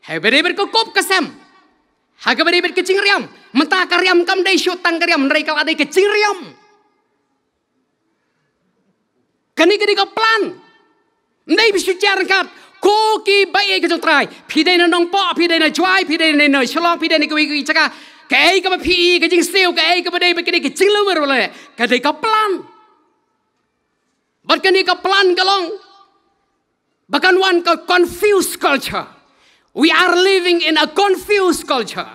Ha kaba dei bad ka kup ka sem. Ha kaba dei bad ka jingriam. Mynta ka riam kam dei shuh tang ka riam, hynrei ka la dei ka jingriam. Kane ka dei ka plan. Ym dei ba shu jia ryngkat. Ko ki ba ïeit ka jong Trai. Phi dei na Nongpoh, phi dei na Jowai, phi dei na Shillong, phi dei na kiwei kiwei jaka. Kaei kaba phi i ka jingsiew, kaei kaba dei ba ka dei ka jinglymwir, ka dei ka plan. Bad kane ka plan ka long ba kan wan ka confused culture. We are living in a confused culture.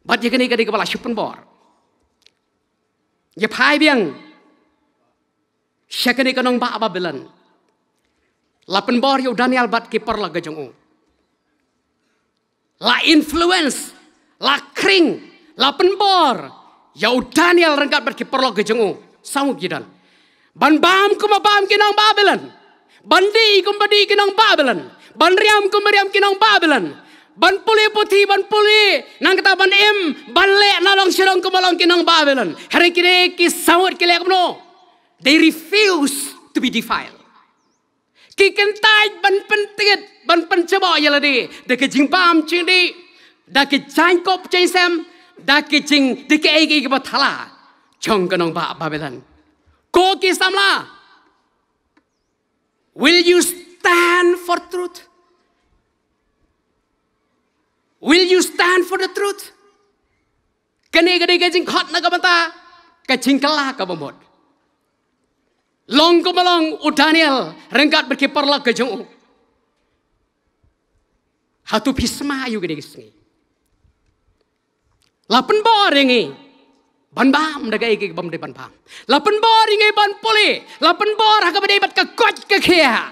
Bad ïa kane ka dei kaba la shu pynbor. Ïa phai biang sha kane ka nongbah Babilon. La pynbor ïa u Daniel bad ki paralok ka jong u. La influence, la khring, la pynbor ïa u Daniel ryngkat bad ki paralok ka jong u. Saw ki don. Ban bam kumba bam ki nong Babilon. Ban dih kumba dih ki nong Babilon. Ban riam kumba riam ki nong Babilon. Ban pule puthi, ban pule, nangta ban im, ban leh na long sha long kumba long ki nong Babilon. Hynrei kine ki samut ki leh kumno? They refuse to be defiled. Ki kyntait ban pyntied, ban pynjaboh ïa lade da ka jingbam jingdih, da ka jaiñkup jaiñsem, da ka jing, da kaei kaei kaba thala jong ka nongbah Babilon. Ko ki samla, will you stand for truth? Will you stand for the truth? Kane ka dei ka jingkhot na ka bynta ka jingkylla kaba mut. Long kumba long u Daniel ryngkat bad ki paralok ka jong u. Hato phi sma ïa u kane ka sngi? La pynbor ïa ngi ban bam da kaei kaei kaba ym dei ban bam. La pynbor ïa ngi ban pule, la pynbor ha kaba dei bad ka koit ka khiah.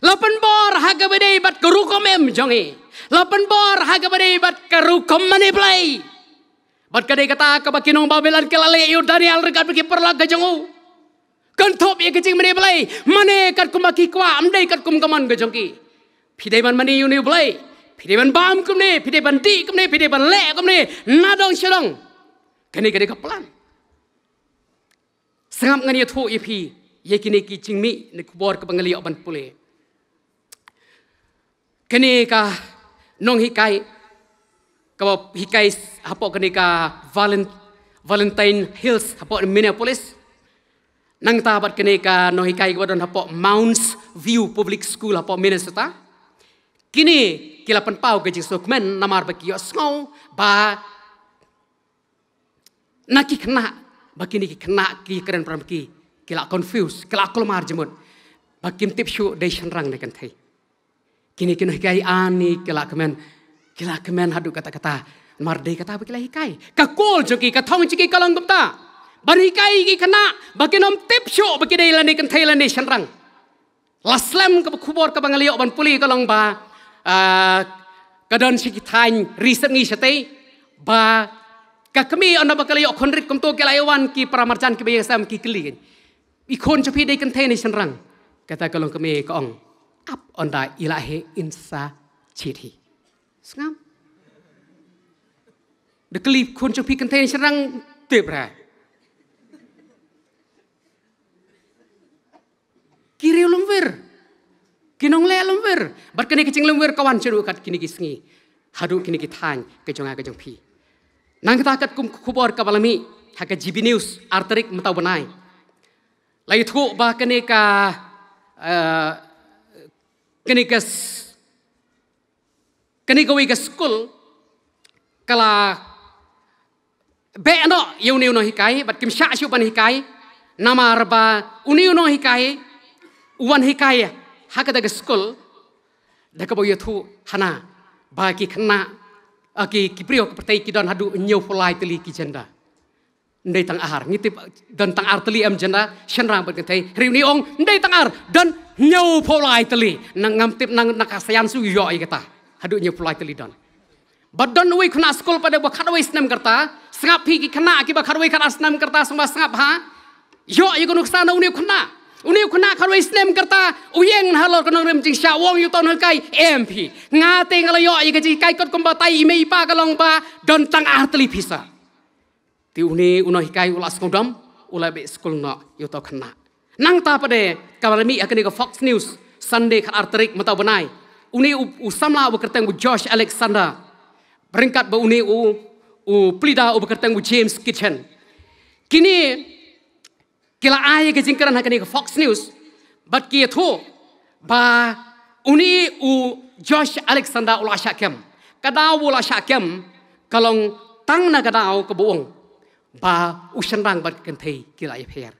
La pynbor ha kaba dei bad ka rukom im jong ngi. La pynbor ha kaba dei bad ka rukom mane Blei. Bad ka dei kata kaba ki nong Babilon ki la leh ïa u Daniel ryngkat bad ki paralok ka jong u. Kynthup ïa ka jingmane Blei, mane katkum ba ki kwah, ym dei katkum ka mon ka jong ki. Phi dei ban mane ïa une u Blei, phi dei ban bam kumne, phi dei ban dih kumne, phi dei ban leh kumne, na dong sha dong. Kane ka dei ka plan. Sngap ngan ïathuh ïa phi ïa kine ki jingmih ne khubor kaba nga la ïoh ban pule. Kane ka nonghikai kaba hikai hapoh kane ka Valen-, Valentine Hills hapoh Minneapolis. Nangta bad kane ka nonghikai kaba don hapoh Mounds View Public School hapoh Minnesota. Kine ki la pynpaw ka jingsngewkmen namar ba ki ïohsngew ba na ki khynnah, ba kine ki khynnah ki kren para ki, ki la confuse, ki la kulmar jingmut. Ba kim tip shuh dei shynrang ne kynthei. Kine ki nonghikai ani ki la kmen, ki la kmen haduh katta katta. Namar dei kata ba ki la hikai. Ka kol jong ki, ka thong jong ki ka long kumta. Ban hikai ki khynnah ba kin ym tip shuh ba ki dei lane kynthei lane shynrang. La slem kaba khubor kaba nga la ïoh ban pule ka long ba, ah, ka don shi ki thaiñ ri sepngi shatei ba ka kmie ynda ba ka la ïoh khun rit kumto ki la ïoh wan ki para marjan kiba ïeng sem ki kylli, "I khun jong phi dei kynthei ne shynrang?" Kata ka long kmie ka ong, "Ap ynda i la heh in sa jied hi." Sngap. Da kylli, "Khun jong phi kynthei ne shynrang?" Tip re. Ki riew lymwir. Ki nongleh lymwir. Bad kane ka jinglymwir ka wan shaduh kat kine ki sngi. Haduh kine ki thaiñ ka jong nga ka jong phi. Nangta katkum khubor kaba la mih ha ka G B News ar tarik mynta u bnai, la ïathuh ba kane ka, eh, kane ka s- kane kawei ka skul ka la beh noh ïa une u nonghikai bad kim shah shuh ban hikai. Namar ba une u nonghikai u wan hikai ha kata ka skul da kaba u ïathuh hana ba ki khynnah, ah, ki, ki briew ka pyrthei ki don haduh hynñiewphew lai tylli ki gender. Ym dei tang ar, ngi tip don tang ar tylli em gender, shynrang bad kynthei. Hynrei une u ong ym dei tang ar, don hynñiewphew lai tylli. Nang ngam tip nang na ka science u ïoh ïa kata. Haduh hynñiewphew lai tylli don. Bad don uwei u khynnah skul pat de ba khatwei snem ka rta. Sngap phi ki khynnah kiba khatwei khatar snem ka rta, sngap ba sngap ha. Ïoh ïa ka nuksa na une u khynnah. Une u khynnah khatwei snem ka rta u ïeng halor ka nongrim jingshah, u ong ïa uto u nonghikai, "Em phi. Nga te nga la ïoh ïa ka jinghikai kat kumba batai i mei i pa ka long ba don tang ar tylli pisa." Te une u nonghikai u la sngewdom, u la beh skul noh ïa uto u khynnah. Nangta pat de kaba la mih ha kane ka Fox News Sunday khatar tarik mynta u bnai, une u, u samla uba kyrteng u Josh Alexander, ryngkat bad une u, u pleader uba kyrteng u James Kitchen. Kine ki la ai ka jingkren ha kane ka Fox News bad ki ïathuh ba une u Josh Alexander u la shah kem. Ka daw u la shah kem ka long tang na ka daw kaba u ong ba u shynrang bad kynthei ki la ïapher.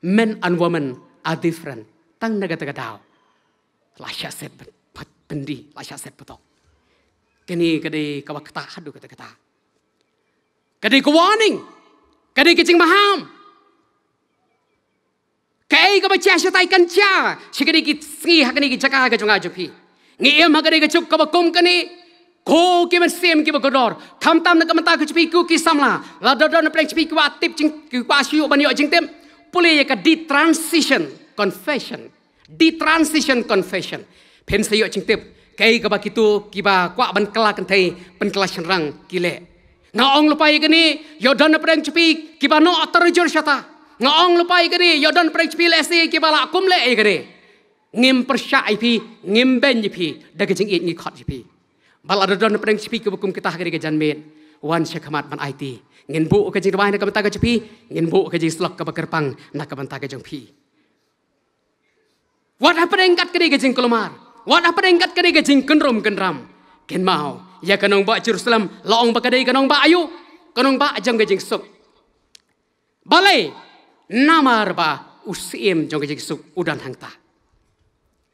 Men and women are different. Tang na kata ka daw la shah set pyn-, pyn-, pyndi, la shah set patok. Kane ka dei kaba kata haduh kata kata. Ka dei ka warning. Ka dei ka jingmaham. Kaei kaba jia shatai kan jia sha kine ki sngi ha kine ki jaka ka jong nga jong phi. Ngi im ha kane ka juk kaba kum kane, ko ki mynsiem kiba kordor, khamtam na ka bynta ka jong phi ko ki samla. Lada don na pdeng jong phi kiba tip jing, kiba shu ban ïoh jingtip, pule ïa ka The Transition Confession. The Transition Confession. Phin sa ïoh jingtip kaei kaba kito kiba kwah ban kylla kynthei, pynkylla shynrang ki leh. Nga ong lypa ïa kane, ïoh don na pdeng jong phi kiba noh tarjur shata. Nga ong lypa ïa kane, ïoh don na pdeng jong phi lehse kiba lah kum leh ïa kane. Ngim pyrshah ïa phi, ngim beiñ ïa phi, da ka jingïeit ngi khot ïa phi. Bad lada don na pdeng jong phi kiba kum kita ha kane ka janmiet, wan sha khmat ban aiti. Ngin buh ka jingduwai na ka bynta ka jong phi, ngin buh ka jingsyllok kaba kyrpang na ka bynta ka jong phi. Wat hapdeng kat kane ka jingkulmar, wat hapdeng kat kane ka jingkynrum kynram, kynmaw ïa ka nongbah Jerusalem, la ong ba ka dei ka nongbah aïu? Ka nongbah jong ka jingsuk. Balei? Namar ba u Syiem jong ka jingsuk u don hangta.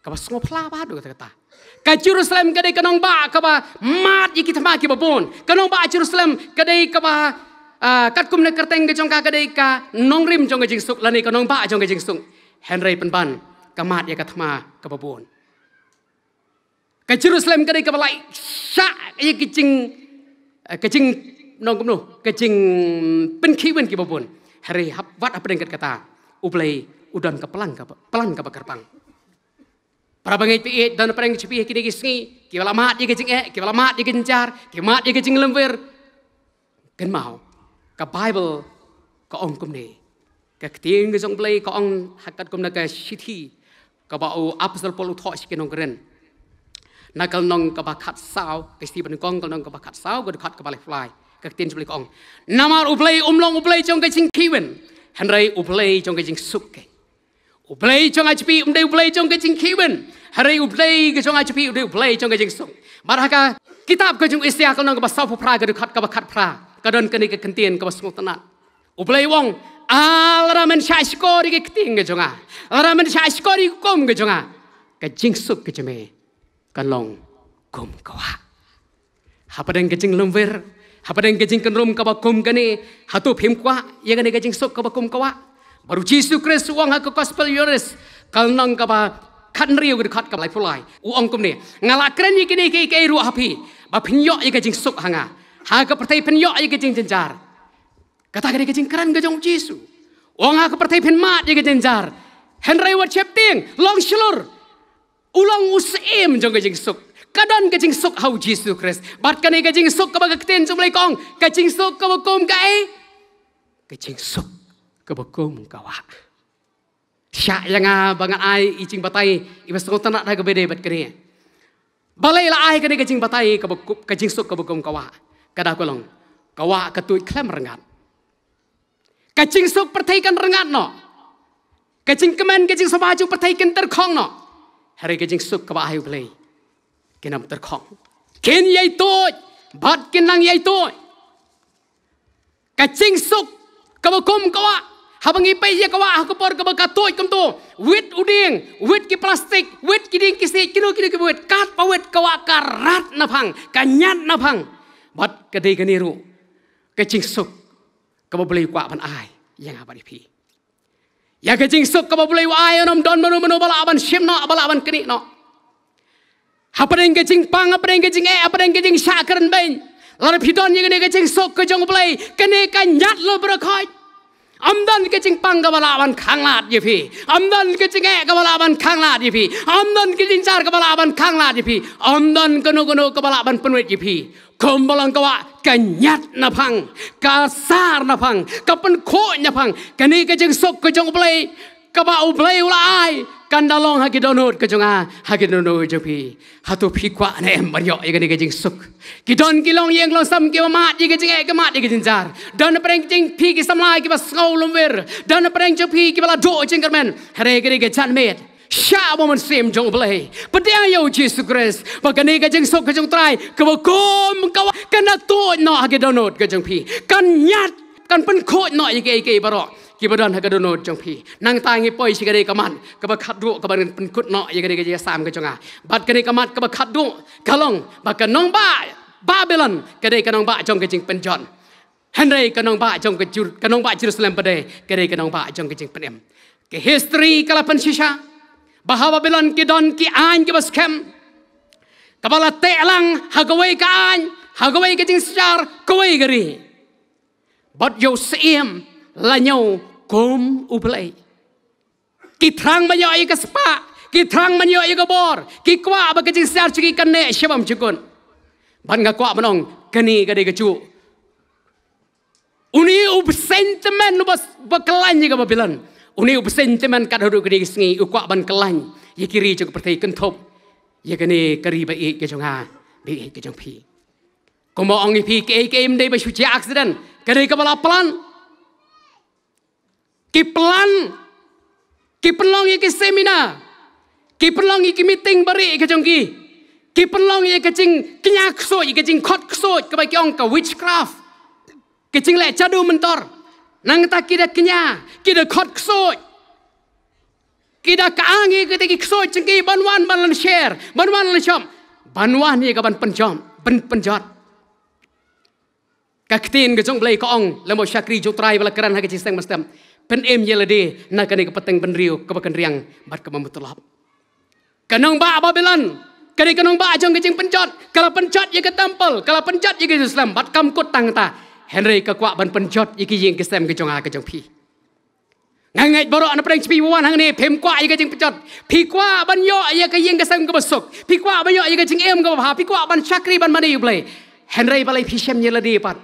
Kaba sngewphylla bha haduh katta katta. Ka Jerusalem ka dei ka nongbah kaba mad ïa ki thma kiba bun. Ka nongbah Jerusalem ka dei kaba, ah, katkum na ka kyrteng ka jong ka, ka dei ka nongrim jong ka jingsuk lane ka nongbah jong ka jingsuk. Hynrei pynban ka mad ïa ka thma kaba bun. Ka Jerusalem ka dei kaba la shah ïa ka jing, eh, ka jing, nong kumno, ka jingpynkhih win kiba bun. Hynrei hap, wat hapdeng kat kata, U Blei u don ka plan kaba, plan kaba kyrpang. Para bangeit ba ïeit, don na pdeng jong phi ha kine ki sngi kiba la mad ïa ka jingeh, kiba la mad ïa ka jingjar, kiba mad ïa ka jinglymwir. Kynmaw, ka Baibl ka ong kumne. Ka ktien ka jong U Blei ka ong ha katkum na ka shithi kaba u Apostol Paul u thoh sha ki nong Korinth, na ka lynnong kaba khatsaw, ka shithi ba nyngkong ka lynnong kaba khatsaw, ka dkhot kaba laiphew lai. Ka ktien jong U Blei ka ong, namar U Blei um long U Blei jong ka jingkhih win, hynrei U Blei jong ka jingsuk keiñ. U Blei jong nga jong phi um dei U Blei jong ka jingkhih win, hynrei U Blei ka jong nga jong phi u dei U Blei jong ka jingsuk. Bad ha ka kitab ka jong u Isaïah ka lynnong kaba sawphew phra, ka dkhot kaba khatphra, ka don kane ka ktien kaba sngewtynnat. U Blei u ong, ah, lada men shah shkor ïa ka ktien ka jong nga, lada men shah shkor ïa ka hukum ka jong nga, ka jingsuk ka jong me kan long kum ka wah. Hapdeng ka jinglymwir, hapdeng ka jingkynrum kaba kum kane, hato phim kwah ïa kane ka jingsuk kaba kum ka wah? Bad u Jisu Khrist u ong ha ka Gospel Ïoannis, Ka lynnong kaba khathynriew, ka dkhot kaba laiphew lai, u ong kumne: Nga la kren ïa kine kiei kiei ruh ha phi, ba phin ïoh ïa ka jingsuk ha nga. Ha ka pyrthei phin ïoh ïa ka jingjynjar. Kata ka dei ka jingkren ka jong u Jisu. U ong ha ka pyrthei phin mad ïa ka jynjar. Hynrei wat sheptieng, long shlur. U long u syiem jong ka jingsuk. Ka don ka jingsuk ha u Jisu Khrist. Bad kane ka jingsuk kaba ka ktien jong U Blei ka ong, ka jingsuk kaba kum kaei? Ka jingsuk kaba kum ka wah. Shah ïa nga ba ngan ai i jingbatai iba sngewtynnat ha kaba ïadei bad kane. Balei la ai kane ka jingbatai kaba kum, ka jingsuk kaba kum ka wah? Ka daw ka long, ka wah ka tuid khlem rngat. Ka jingsuk pyrthei kan rngat noh. Ka jingkmen, ka jingsngewbha jong pyrthei kan tyrkhong noh. Hynrei ka jingsuk kaba ai U Blei kan ym tyrkhong. Kin ïai tuid bad kin nang ïai tuid. Ka jingsuk kaba kum ka wah. Haba ngi peit ïa ka wah ha ka por kaba ka tuid kumto, wit u dieng, wit ki plastik, wit ki dieng ki siej, kino kino kiba wit, katba wit ka wah ka rat naphang, ka ñiat naphang. Bad ka dei kane ruh ka jingsuk kaba U Blei u kwah ban ai ïa nga bad ïa phi. Ïa ka jingsuk kaba U Blei u ai, ym don mano mano ba lah ban shim noh, ba lah ban knieh noh. Hapdeng ka jingpang, hapdeng ka jingeh, hapdeng ka jingshah kren beiñ, lada phi don ïa kane ka jingsuk ka jong U Blei, kane ka ñiat lubrakhoit. Ym don ka jingpang kaba lah ban khanglad ïa phi. Ym don ka jingeh kaba lah ban khanglad ïa phi. Ym don ka jingjar kaba lah ban khanglad ïa phi. Ym don kano kano kaba lah ban pynwit ïa phi. Kumba long ka wah, ka ñiat naphang, ka sar naphang, ka pynkhuid naphang. Kane ka jingsuk ka jong U Blei, kaba U Blei u la ai, kan da long ha ki dohnud ka jong nga, ha ki dohnud jong phi. Hato phi kwah ne em ban ïoh ïa kane ka jingsuk? Ki don ki longïing longsem kiba mad ïa ka jingeh, ki mad ïa ka jynjar. Don hapdeng jong phi ki samla kiba sngew lymwir. Don hapdeng jong phi kiba la duh jingkyrmen. Hynrei kane ka janmiet, shah ba u Mynsiem jong U Blei, pdiang ïa u Jisu Khrist, ba kane ka jingsuk ka jong U Trai kaba kum ka wah kan da tuid noh ha ki dohnud ka jong phi. Kan ñiat, kan pynkhuid noh ïa kiei kiei baroh kiba don ha ka dohnud jong phi. Nangta ngi poi sha kane ka mat kaba khatduh kaba ngan pynkut noh ïa kane ka jingïasam ka jong nga. Bad kane ka mat kaba khatduh ka long ba ka nongbah Babilon ka dei ka nongbah jong ka jingpynjot. Hynrei ka nongbah jong ka Jer-, ka nongbah Jerusalem pat dei ka dei ka nongbah jong ka jingpynim. Ka history ka la pynshisha ba ha Babilon ki don ki aiñ kiba skhem, kaba la teh lang ha kawei ka aiñ, ha kawei ka jingsynshar, kawei ka ri. Bad ïa u syiem la ñiew kum u blei. Ki thrang ban ïoh ïa ka spah, ki thrang ban ïoh ïa ka bor, ki kwah ba ka jingsynshar jong ki kan neh sha bym jukut. Bad nga kwah ban ong, kane ka dei kajuh. Une u bseiñ tymmen uba, uba kyllain ïa ka Babilon, une u bseiñ tymmen kat haduh kine ki sngi u kwah ban kyllain ïa ki ri jong ka pyrthei, kynthup ïa kane ka ri ba ïeit ka jong nga, ba ïeit ka jong phi. Kumba ong ïa phi, kaei kaei ym dei ba shu jia accident, ka dei kaba la plan. Ki plan, ki pynlong ïa ki seminar, ki pynlong ïa ki meeting barieh ka jong ki, ki pynlong ïa ka jingkñia ksuid, ïa ka jingkhot ksuid, kaba ki ong ka witchcraft, ka jingleh jadu myntor. Nangta ki da kñia, ki da khot ksuid, ki da kyang ïa kita ki ksuid jong ki ban wan ban lynshar, ban wan lynshop, ban wan ïa ka ban pynjot, ban pynjot. Ka ktien ka jong u Blei ka ong, lem bad u shakri jong u Trai ba la kren ha ka jingïaseng mynstep, pynim ïa lade na kane ka pateng bynriew kaba kynriang bad kaba mutulop. Ka nongbah Babilon ka dei ka nongbah jong ka jingpynjot, ka la pynjot ïa ka temple, ka la pynjot ïa ka Jerusalem, bad kam kut tang kata, hynrei ka kwah ban pynjot ïa ki ïing ki sem ka jong nga ka jong phi. Nga ngeit baroh na pdeng jong phi ba wan hangne phim kwah ïa ka jingpynjot. Phi kwah ban ïoh ïa ka ïing ka sem kaba suk. Phi kwah ban ïoh ïa ka jingim kaba bha. Phi kwah ban shakri ban mane ïa u Blei. Hynrei balei phi shem ïa lade pat?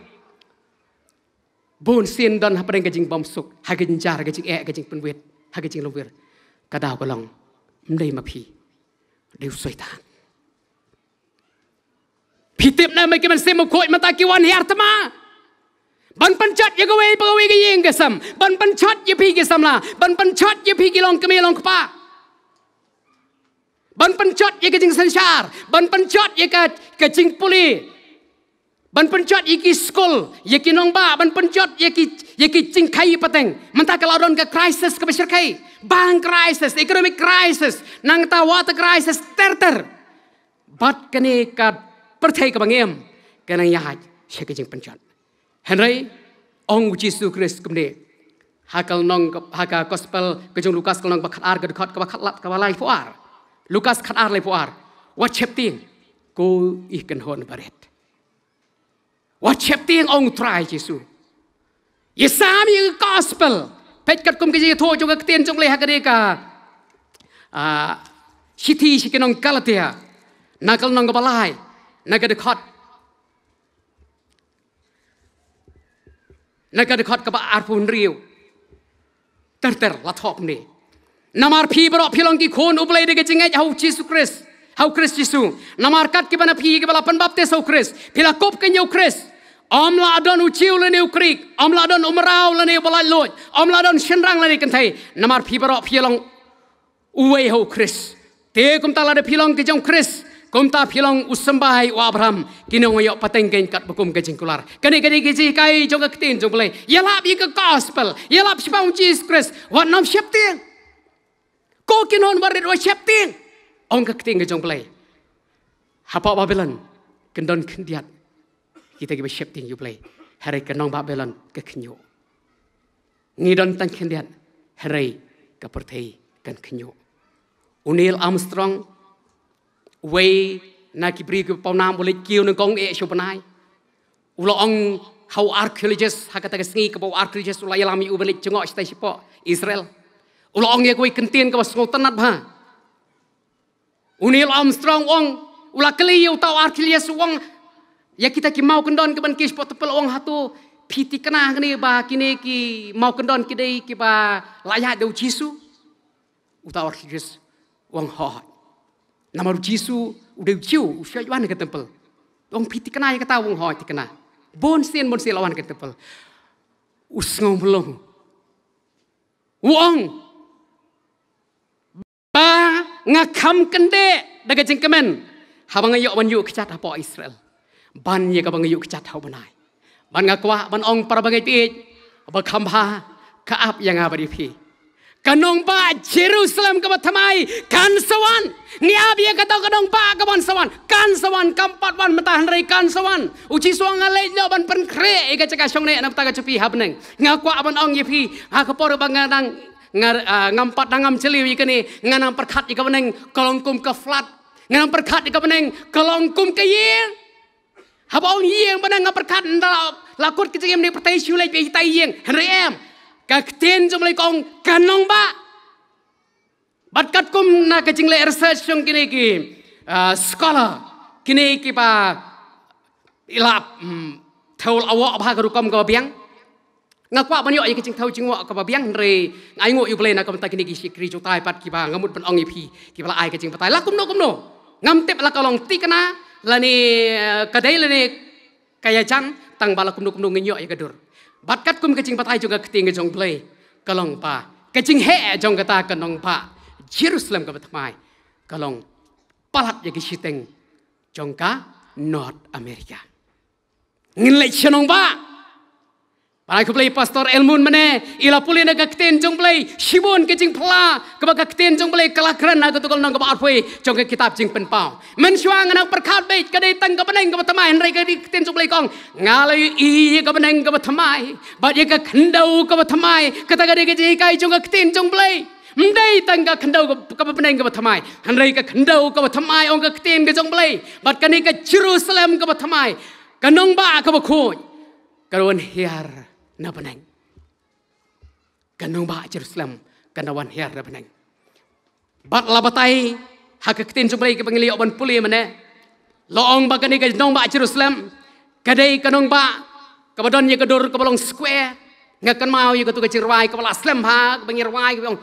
Bun sien don hapdeng ka jingbymsuk, ha ka jynjar, ka jingeh, ka jingpynwit, ha ka jinglynwir. Ka daw ka long, ym dei ma phi, dei u Soitan. Phi tip ne em, ki mynsiem bakhuid mynta ki wan hiar thma ban pynjot ïa kawei pa kawei ka ïing ka sem, ban pynjot ïa phi ki samla, ban pynjot ïa phi ki longkmie longkpa, ban pynjot ïa ka jingsynshar, ban pynjot ïa ka, ka jingpule, ban pynjot ïa ki skul, ïa ki nongbah, ban pynjot ïa ki, ïa ki jingkhaii pateng. Mynta ka la don ka crisis kaba shyrkhei, bank crisis, economic crisis, nangta water crisis, ter ter. Bad kane ka pyrthei kaba ngi im ka nang ïaid sha ka jingpynjot. Hynrei ong u Jisu Khrist kumne, Ha ka lynnong ka, ha ka gospel ka jong u Lukas ka lynnong ba khatar ka dkhot kaba khatlai, kaba laiphew ar. Lukas khatar laiphew ar. Wat sheptieng, ko i kynhun barit. Wat sheptieng, ong u Trai Jisu. Ïa sam ïa ka gospel. Peit katkum ka jingïathuh jong ka ktien jong U Blei ha kane ka, ah, shithi sha ki nong Galatia. Na ka lynnong kaba lai. Na ka dkhot Na ka dkhot kaba arphew hynriew. Ter ter la thoh kumne. Namar phi baroh phi long ki khun U Blei da ka jingngeit ha u Jisu Khrist. Ha u Khrist Jisu. Namar kat kiba na phi kiba la pynbaptis ha u Khrist, phi la kup kynja u Khrist. Ym la don u Jiw lane u Grik, ym la don u mraw lane u ba laitluid, ym la don shynrang lane kynthei. Namar phi baroh phi long uwei ha u Khrist. Te kumta lada phi long ki jong u Khrist, kumta phi long u symbai u Abraham, ki nongïoh pateng keiñ katba kum ka jingkular. Kane ka dei ka jinghikai jong ka ktien jong U Blei. Ïalap ïa ka gospel, ïalap shaphang u Jisu Khrist. Wat nym sheptieng. Ko ki nongbarit, wat sheptieng, ong ka ktien ka jong U Blei. Hapoh Babilon kin don khyndiat kita kiba sheptieng ïa U Blei. Hynrei ka nong Babilon ka khñiuh. Ngi don tang khyndiat, hynrei ka pyrthei kan khñiuh. U Neil Armstrong, uwei na ki briew kiba pawnam, u leit kiew nyngkong eh sha u bnai. U la ong ha u archaeologist, ha kata ka sngi kaba u archaeologist u la ïalam ïa u ban leit jngoh shatai shapoh Israel. U la ong ïa kawei ka ktien kaba sngewtynnat bha. U Neil Armstrong u ong, u la kylli ïa uta u archaeologist, u ong, ïa kita ki mawkyndon kiban kiew shapoh templ, u ong, hato phi thikna hangne ba kine ki mawkyndon ki dei kiba la ïaid da u Jisu? Uta u archaeologist u ong, hooid. Namar u Jisu u dei u Jiw, u shait wan ha ka templ. U ong, phi thikna ïa kata? U ong, hooid, thikna. Bun sien bun sien la wan ha ka templ. U sngewmlung. U ong, ba nga kham kyndit da ka jingkmen haba nga ïoh ban ïuh kjat hapoh Israel ban ïa kaba nga ïuh kjat ha u bnai. Bad nga kwah ban ong, para bangeit, ba kham bha ka ap ïa nga bad ïa phi. Ka nongbah Jerusalem kaba thymmai kan sa wan. Ngi ap ïa kata ka nongbah kaban sa wan. Kan sa wan, kam pat wan mynta hynrei kan sa wan. U Jisu u ong, nga leit noh ban pynkhreh ïa ka jaka shong neh na bynta ka jong phi ha bneng. Nga kwah ban ong ïa phi, ha ka por ba nga dang, nga, ah, ngam pat dang, ngam jylliew ïa kane, nga nang pyrkhat ïa ka bneng ka long kum ka flood. Nga nang pyrkhat ïa ka bneng ka long kum ka ïing. Haba ong ïing bneng, nga pyrkhat ynda la kut ka jingim ne pyrthei shu leit beit ïa tai ïing. Hynrei em. Ka ktien jong U Blei ka ong ka nongbah. Bad katkum na ka jingleh research jong kine ki, ah, scholar, kine kiba i la, mm, thew la wah bha ka rukom kaba biang. Nga kwah ban ïoh ïa ka jingthew jingwah kaba biang, hynrei nga ainguh ïa U Blei na ka bynta kine ki shakri jong U Trai pat kiba nga mut ban ong ïa phi, kiba la ai ka jingbatai. La kumno kumno, ngam tip la ka long thikna lane, eh, ka dei lane ka ïajan, tang ba la kumno kumno ngin ïoh ïa ka dur. Bad katkum ka jingbatai jong ka ktien ka jong U Blei ka long ba ka jingheh jong kata ka nongbah Jerusalem kaba thymmai ka long palat ïa ka shiteng jong ka North America. Ngin leit sha nongbah. Ba ai khublei Pastor Elmund mynne, i la pule na ka ktien jong U Blei, shibun ka jingphylla kaba ka ktien jong U Blei ka la kren ha kato ka lynnong kaba arphew jong ka kitab Jingpynpaw. Mynshuwa nga nang pyrkhat beit ka dei tang ka bneng kaba thymmai, hynrei ka dei ka ktien jong U Blei ka ong, nga la ïohi ïa ka bneng kaba thymmai bad ïa ka khyndew kaba thymmai. Kata ka dei ka jinghikai jong ka ktien jong U Blei. Ym dei tang ka khyndew kaba, kaba bneng kaba thymmai, hynrei ka khyndew kaba thymmai, ong ka ktien ka jong U Blei. Bad kane ka Jerusalem kaba thymmai, ka nongbah kaba khuid, ka la wan hiar na bneng. Ka nongbah Jerusalem ka la wan hiar na bneng. Bad la batai ha ka ktien jong U Blei kaba ngi la ïoh ban pule mynne, la ong ba kane ka nongbah Jerusalem ka dei ka nongbah kaba don ïa ka dur kaba long square. Nga kynmaw ïa kato ka jingrwai kaba la slem bha kaba ngi rwai kaba ong,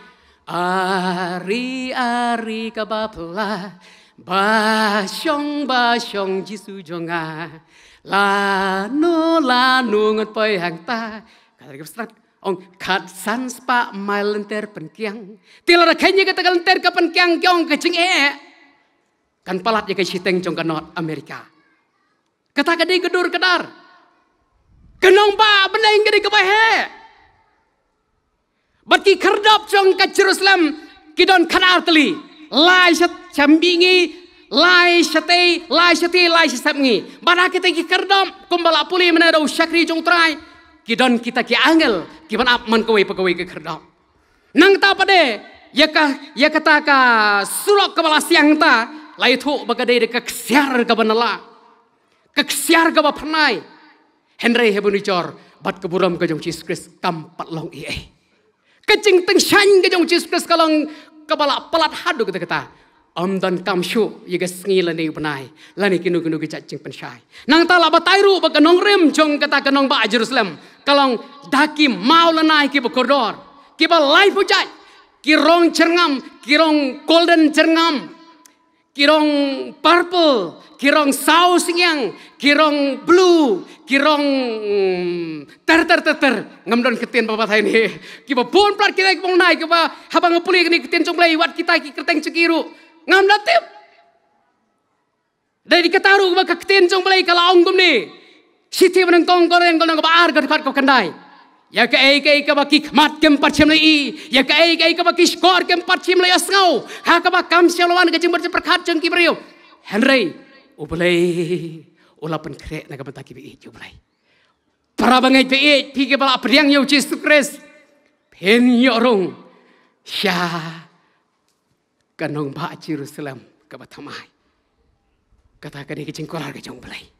ari ari kaba phylla, ba shong ba shong Jisu jong nga, lano lano ngan poi hangta. Kata ka bsnat ong, khatsan spah mail lynter pynkiang. Te lada kheiñ ïa kata ka lynter ka pynkiang, ki ong ka jingeh kan palat ïa ka shiteng jong ka North America. Kata ka dei ka dur ka dar. Ka nongbah bneng ka dei kaba heh. Bad ki khyrdop jong ka Jerusalem ki don khatar tylli. Lai sha, sha mihngi, lai shatei, lai shatei, lai sha sepngi. Bad ha kita ki khyrdop kumba la pule mynne da u shakri jong U Trai, Ki don kita ki angel kiban ap man kawei pa kawei ka khyrdop. Nangta pat de, ïa ka, ïa kata ka surok kaba la siang ta, la ïathuh ba ka dei da ka ksiar kaba nylla, ka ksiar kaba pynai. Hynrei haba nujor bad ka burom ka jong Jisu Khrist kam pat long ei ei. Ka jingtyngshaiñ ka jong Jisu Khrist ka long kaba la palat haduh katta katta. Ym don kam shuh ïa ka sngi lane u bnai lane kino kino ki jait jingpynshai. Nangta la batai ruh ba ka nongrim jong kata ka nongbah Jerusalem ka long da ki maw lanai kiba kordor, kiba laiphew jait, ki rong jyrngam, ki rong golden jyrngam, ki rong purple, ki rong saw synñiang, ki rong blue, ki rong, mm, ter ter ter ter. Ngam don ktien ba batai ne. Kiba bun palat ki dei kiba ong nai kiba haba nga pule kane ka ktien jong Blei wat kita ki kyrteng jong ki ruh ngam da tip. Dei kata ruh ba ka ktien jong Blei ka la ong kumne. Shithi ba nyngkong Korinth ka lynnong kaba ar ka dkhot kaba khyndai. Ïa kaei kaei kaba ki khmat kim pat shym la ïohi, ïa kaei kaei kaba ki shkor kim pat shym la ïohsngew, ha kaba kam shym la wan ka jingmut jingpyrkhat jong ki briew. Hynrei U Blei u la pynkhreh na ka bynta kiba ïeit ïa U Blei. Para bangeit ba ïeit, phi kiba la pdiang ïa U Jisu Khrist, phin ïoh rung sha ka nongbah Jerusalem kaba thymmai. Kata ka dei ka jingkular ka jong U Blei.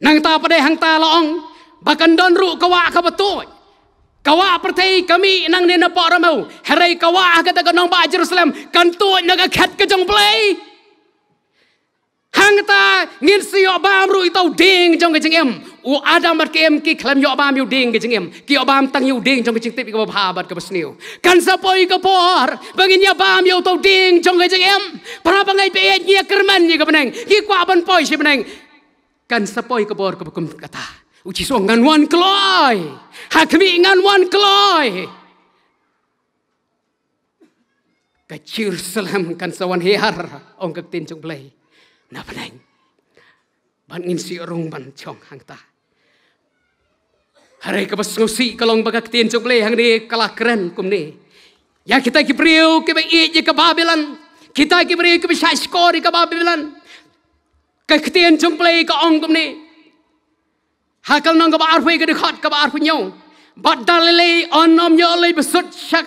Nangta pat de hangta la ong ba kan don ruh ka wah kaba tuid. Ka wah pyrthei ka mih nangne na pohramew. Hynrei ka wah ha kata ka nongbah Jerusalem kan tuid na ka khet ka jong U Blei. Hangta ngin sa ïoh bam ruh ïa uta u dieng jong ka jingim. U Adam bad ka Im ki khlem ïoh bam ïa u dieng ka jingim, ki ïoh bam tang ïa u dieng jong ka jingtip ïa kaba bha bad kaba sniew. Kan sa poi ka por ba ngin ïa bam ïa uta u dieng jong ka jingim. Para bangeit ba ïeit, ngi ïa kyrmen ïa ka bneng, ngi kwah ban poi sha bneng. Kan sa poi ka por kaba kum kata. U Jisu ngan wan kloi. Ha khmih ngan wan kloi. Ka Jerusalem kan sa wan hiar, ong ka ktien jong Blei, na bneng. Ban ngin sa ïoh rung ban shong hangta. Hynrei kaba sngewsih ka long ba ka ktien jong Blei hangne ka la kren kumne ïa kita ki briew kiba ïeit ïa ka Babilon, kita ki briew kiba shah shkor ïa ka Babilon. Ka ktien jong Blei ka ong kumne. Ha ka lynnong kaba arphew ka dkhot kaba arphew hynñiew. Bad da lei lei yn ym ïoh leit bsut sha,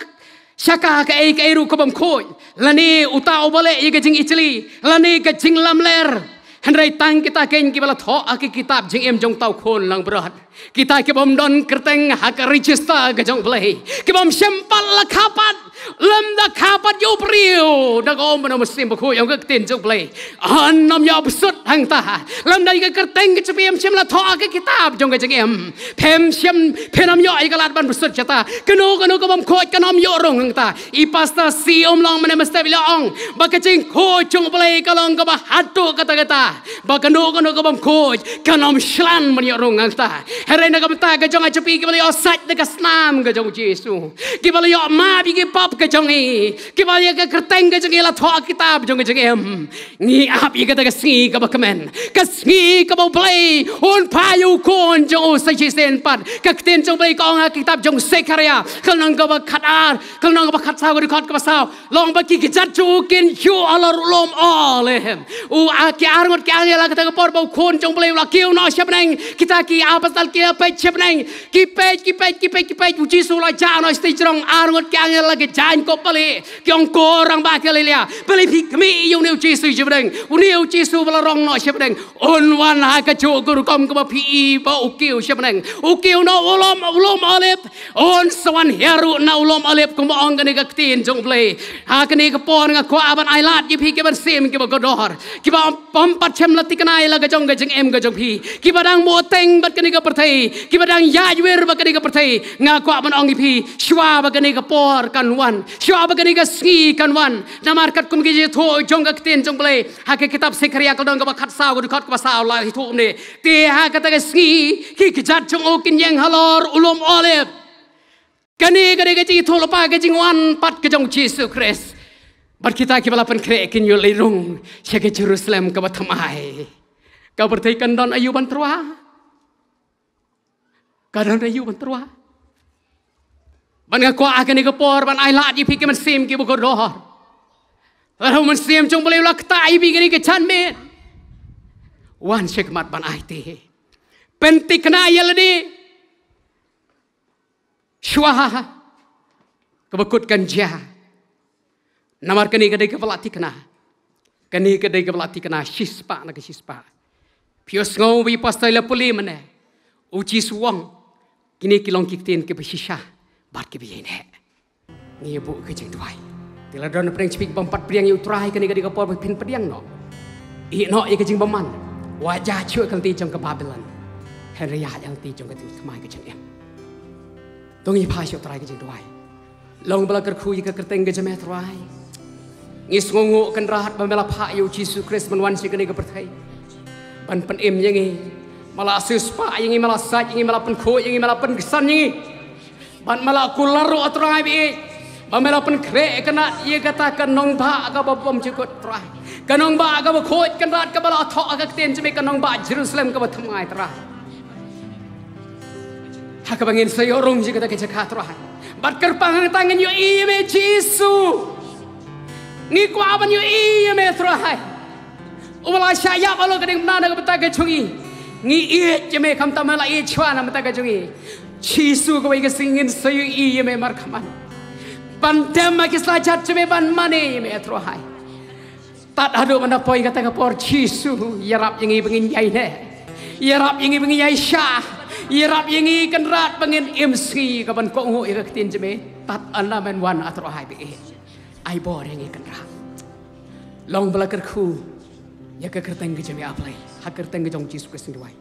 sha ka kaei kaei ruh kabym khuid, lane uta uba leh ïa ka jingijli, lane ka jinglamler. Hynrei tang kita kein kiba la thoh ha ka kitab jingim jong uta u khun langbrot, kita kibym don kyrteng ha ka register ka jong U Blei, kibym shym pat la kha pat. Lymda kha pat ïa u briew da ka um bad u Mynsiem Bakhuid, ong ka ktien jong U Blei, yn ym ïoh bsut hangta. Lymda ïa ka kyrteng ka jong phi ym shym la thoh ha ka kitab jong ka jingim, phim shym, phin ym ïoh ïa ka lad ban bsut shata. Kano kano kabym khuid kan ym ïoh rung hangta. I Pastor Syium Long mynne mynstep i la ong ba ka jingkhuid jong U Blei ka long kaba haduh katta katta. Ba kano kano kabym khuid kan ym shlan ban ïoh rung hangta. Hynrei na ka bynta ka jong nga jong phi kiba la ïoh sait da ka snam ka jong U Jisu, kiba la ïoh map ïa ki pap ka jong ngi, kiba ïa ka kyrteng ka jong ngi la thoh ha ka kitab jong ka jingim, ngi ap ïa kata ka sngi kaba kmen, ka sngi kaba U Blei un phah ïa u khun jong u sa shisien pat. Ka ktien jong U Blei ka ong ha ka kitab jong Sekhariah ka lynnong kaba khatar, ka lynnong kaba khatsaw ka dkhot kaba saw. Long ba ki kjat jong u kin ïuh halor u lum Olib. U, a, ki arngut ki angel ha kata ka por ba u khun jong U Blei u la kiew noh sha bneng, kita ki apostol ki la peit sha bneng. Ki peit, ki peit, ki peit, ki peit. U Jisu u la jah noh sha tei jrong, arngut ki angel la ki jaiñ ko pale. Ki ong, ko rangbah Galilea, balei phi khmih ïa une U Jisu sha bneng? Une U Jisu ba la rong noh sha bneng un wan ha kajuh ka rukom kaba phi i ba u kiew sha bneng. U kiew noh u lum, u lum Olib. Un sa wan hiar ruh na u lum Olib, kumba ong kane ka ktien jong U Blei. Ha kane ka por nga kwah ban ai lad ïa phi ki mynsiem kiba kordor, kiba ym pat shym la thikna ïa la ka jong ka jingim ka jong phi, kiba dang buhteng bad kane ka pyrthei, kiba dang ïaid wir bad kane ka pyrthei. Nga kwah ban ong ïa phi, shuwa ba kane ka por kan wan, shuwa ba kane ka sngi kan wan. Namar katkum ka jingïathuh jong ka ktien jong U Blei ha ka kitab Sekhariah ka lynnong kaba khatsaw ka dkhot kaba saw la ïathuh kumne. Te ha kata ka sngi ki kjat jong u kin ïeng halor u lum Olib. Kane ka dei ka jingïathuhlypa ka jingwan pat ka jong U Jisu Khrist. Bad kita kiba la pynkhreh kin ïoh leit rung sha ka Jerusalem kaba thymmai. Ka pyrthei kan don aïu ban tyrwa? Ka don aïu ban tyrwa? Bad nga kwah ha kane ka por ban ai lad ïa phi ki mynsiem kiba kordor. Lada u Mynsiem jong U Blei u la ktah ïa phi kane ka janmiet, wan sha khmat ban aiti. Pynthikna ïa lade. Shuwa kaba kut kan jia. Namar kane ka dei kaba la thikna. Kane ka dei kaba la thikna shispah na ka shispah. Phi ïohsngew ba i pastor la pule mynne. U Jisu u ong, kine ki long ki ktien kiba shisha bad kiba ïaineh. Ngi ïa buh ka jingduwai. Te la don pdeng shipik bym pat pdiang ïa U Trai, kane ka dei ka por ba phin pdiang noh. Ïeh noh ïa ka jingbymman. Wat jia shuh ka lynti jong ka Babilon. Hynrei ïaid ïa ka lynti jong ka jingthymmai ka jingim. To ngin phai sha U Trai ka jingduwai. Long ba la kyrkhu ïa ka kyrteng ka jong me Trai. Ngi sngewnguh Kynrad ba me la phah ïa U Jisu Khrist ban wan sha kane ka pyrthei ban pynim ïa ngi. Me la siewspah ïa ngi, me la sait ïa ngi, me la pynkhuid ïa ngi, me la pynksan ïa ngi. Bad me la kular ruh, Trai, ba ïeit ba me la pynkhreh kane ïa kata ka nongbah kaba bymjukut, Trai. Ka nongbah kaba khuid, Kynrad, kaba la thoh ha ka ktien jong me, ka nongbah Jerusalem kaba thymmai, Trai. Ha kaba ngin sa ïoh rung jingkata ka jaka, Trai. Bad kyrpang hangta ngin ïohi ïa me Jisu. Ngi kwah ban ïohi ïa me, Trai. U ba la shah ïap halor ka diengphna na ka bynta ka jong ngi. Ngi ïeit ïa me khamtam me la ïeit shuwa na ka bynta ka jong ngi. Jisu, kawei ka sngi ngin sa ïohi ïa me markhmat. Ban dem ha ki slajat jong me, ban mane ïa me, Trai. Tad haduh ban da poi kata ka por, Jisu, ïarap ïa ngi ba ngin ïaineh. Ïarap ïa ngi ba ngin ïaishah. Ïarap ïa ngi, Kynrad, ba ngin im sngi ka ban kohnguh ïa ka ktien jong me. Tad ynda men wan, Trai, ba ïeit. Ai bor ïa ngi, Kynrad. Long ba la kyrkhu ïa ka kyrteng ka jong me, A Blei. Ha ka kyrteng ka jong U Jisu Khrist ngi duwai.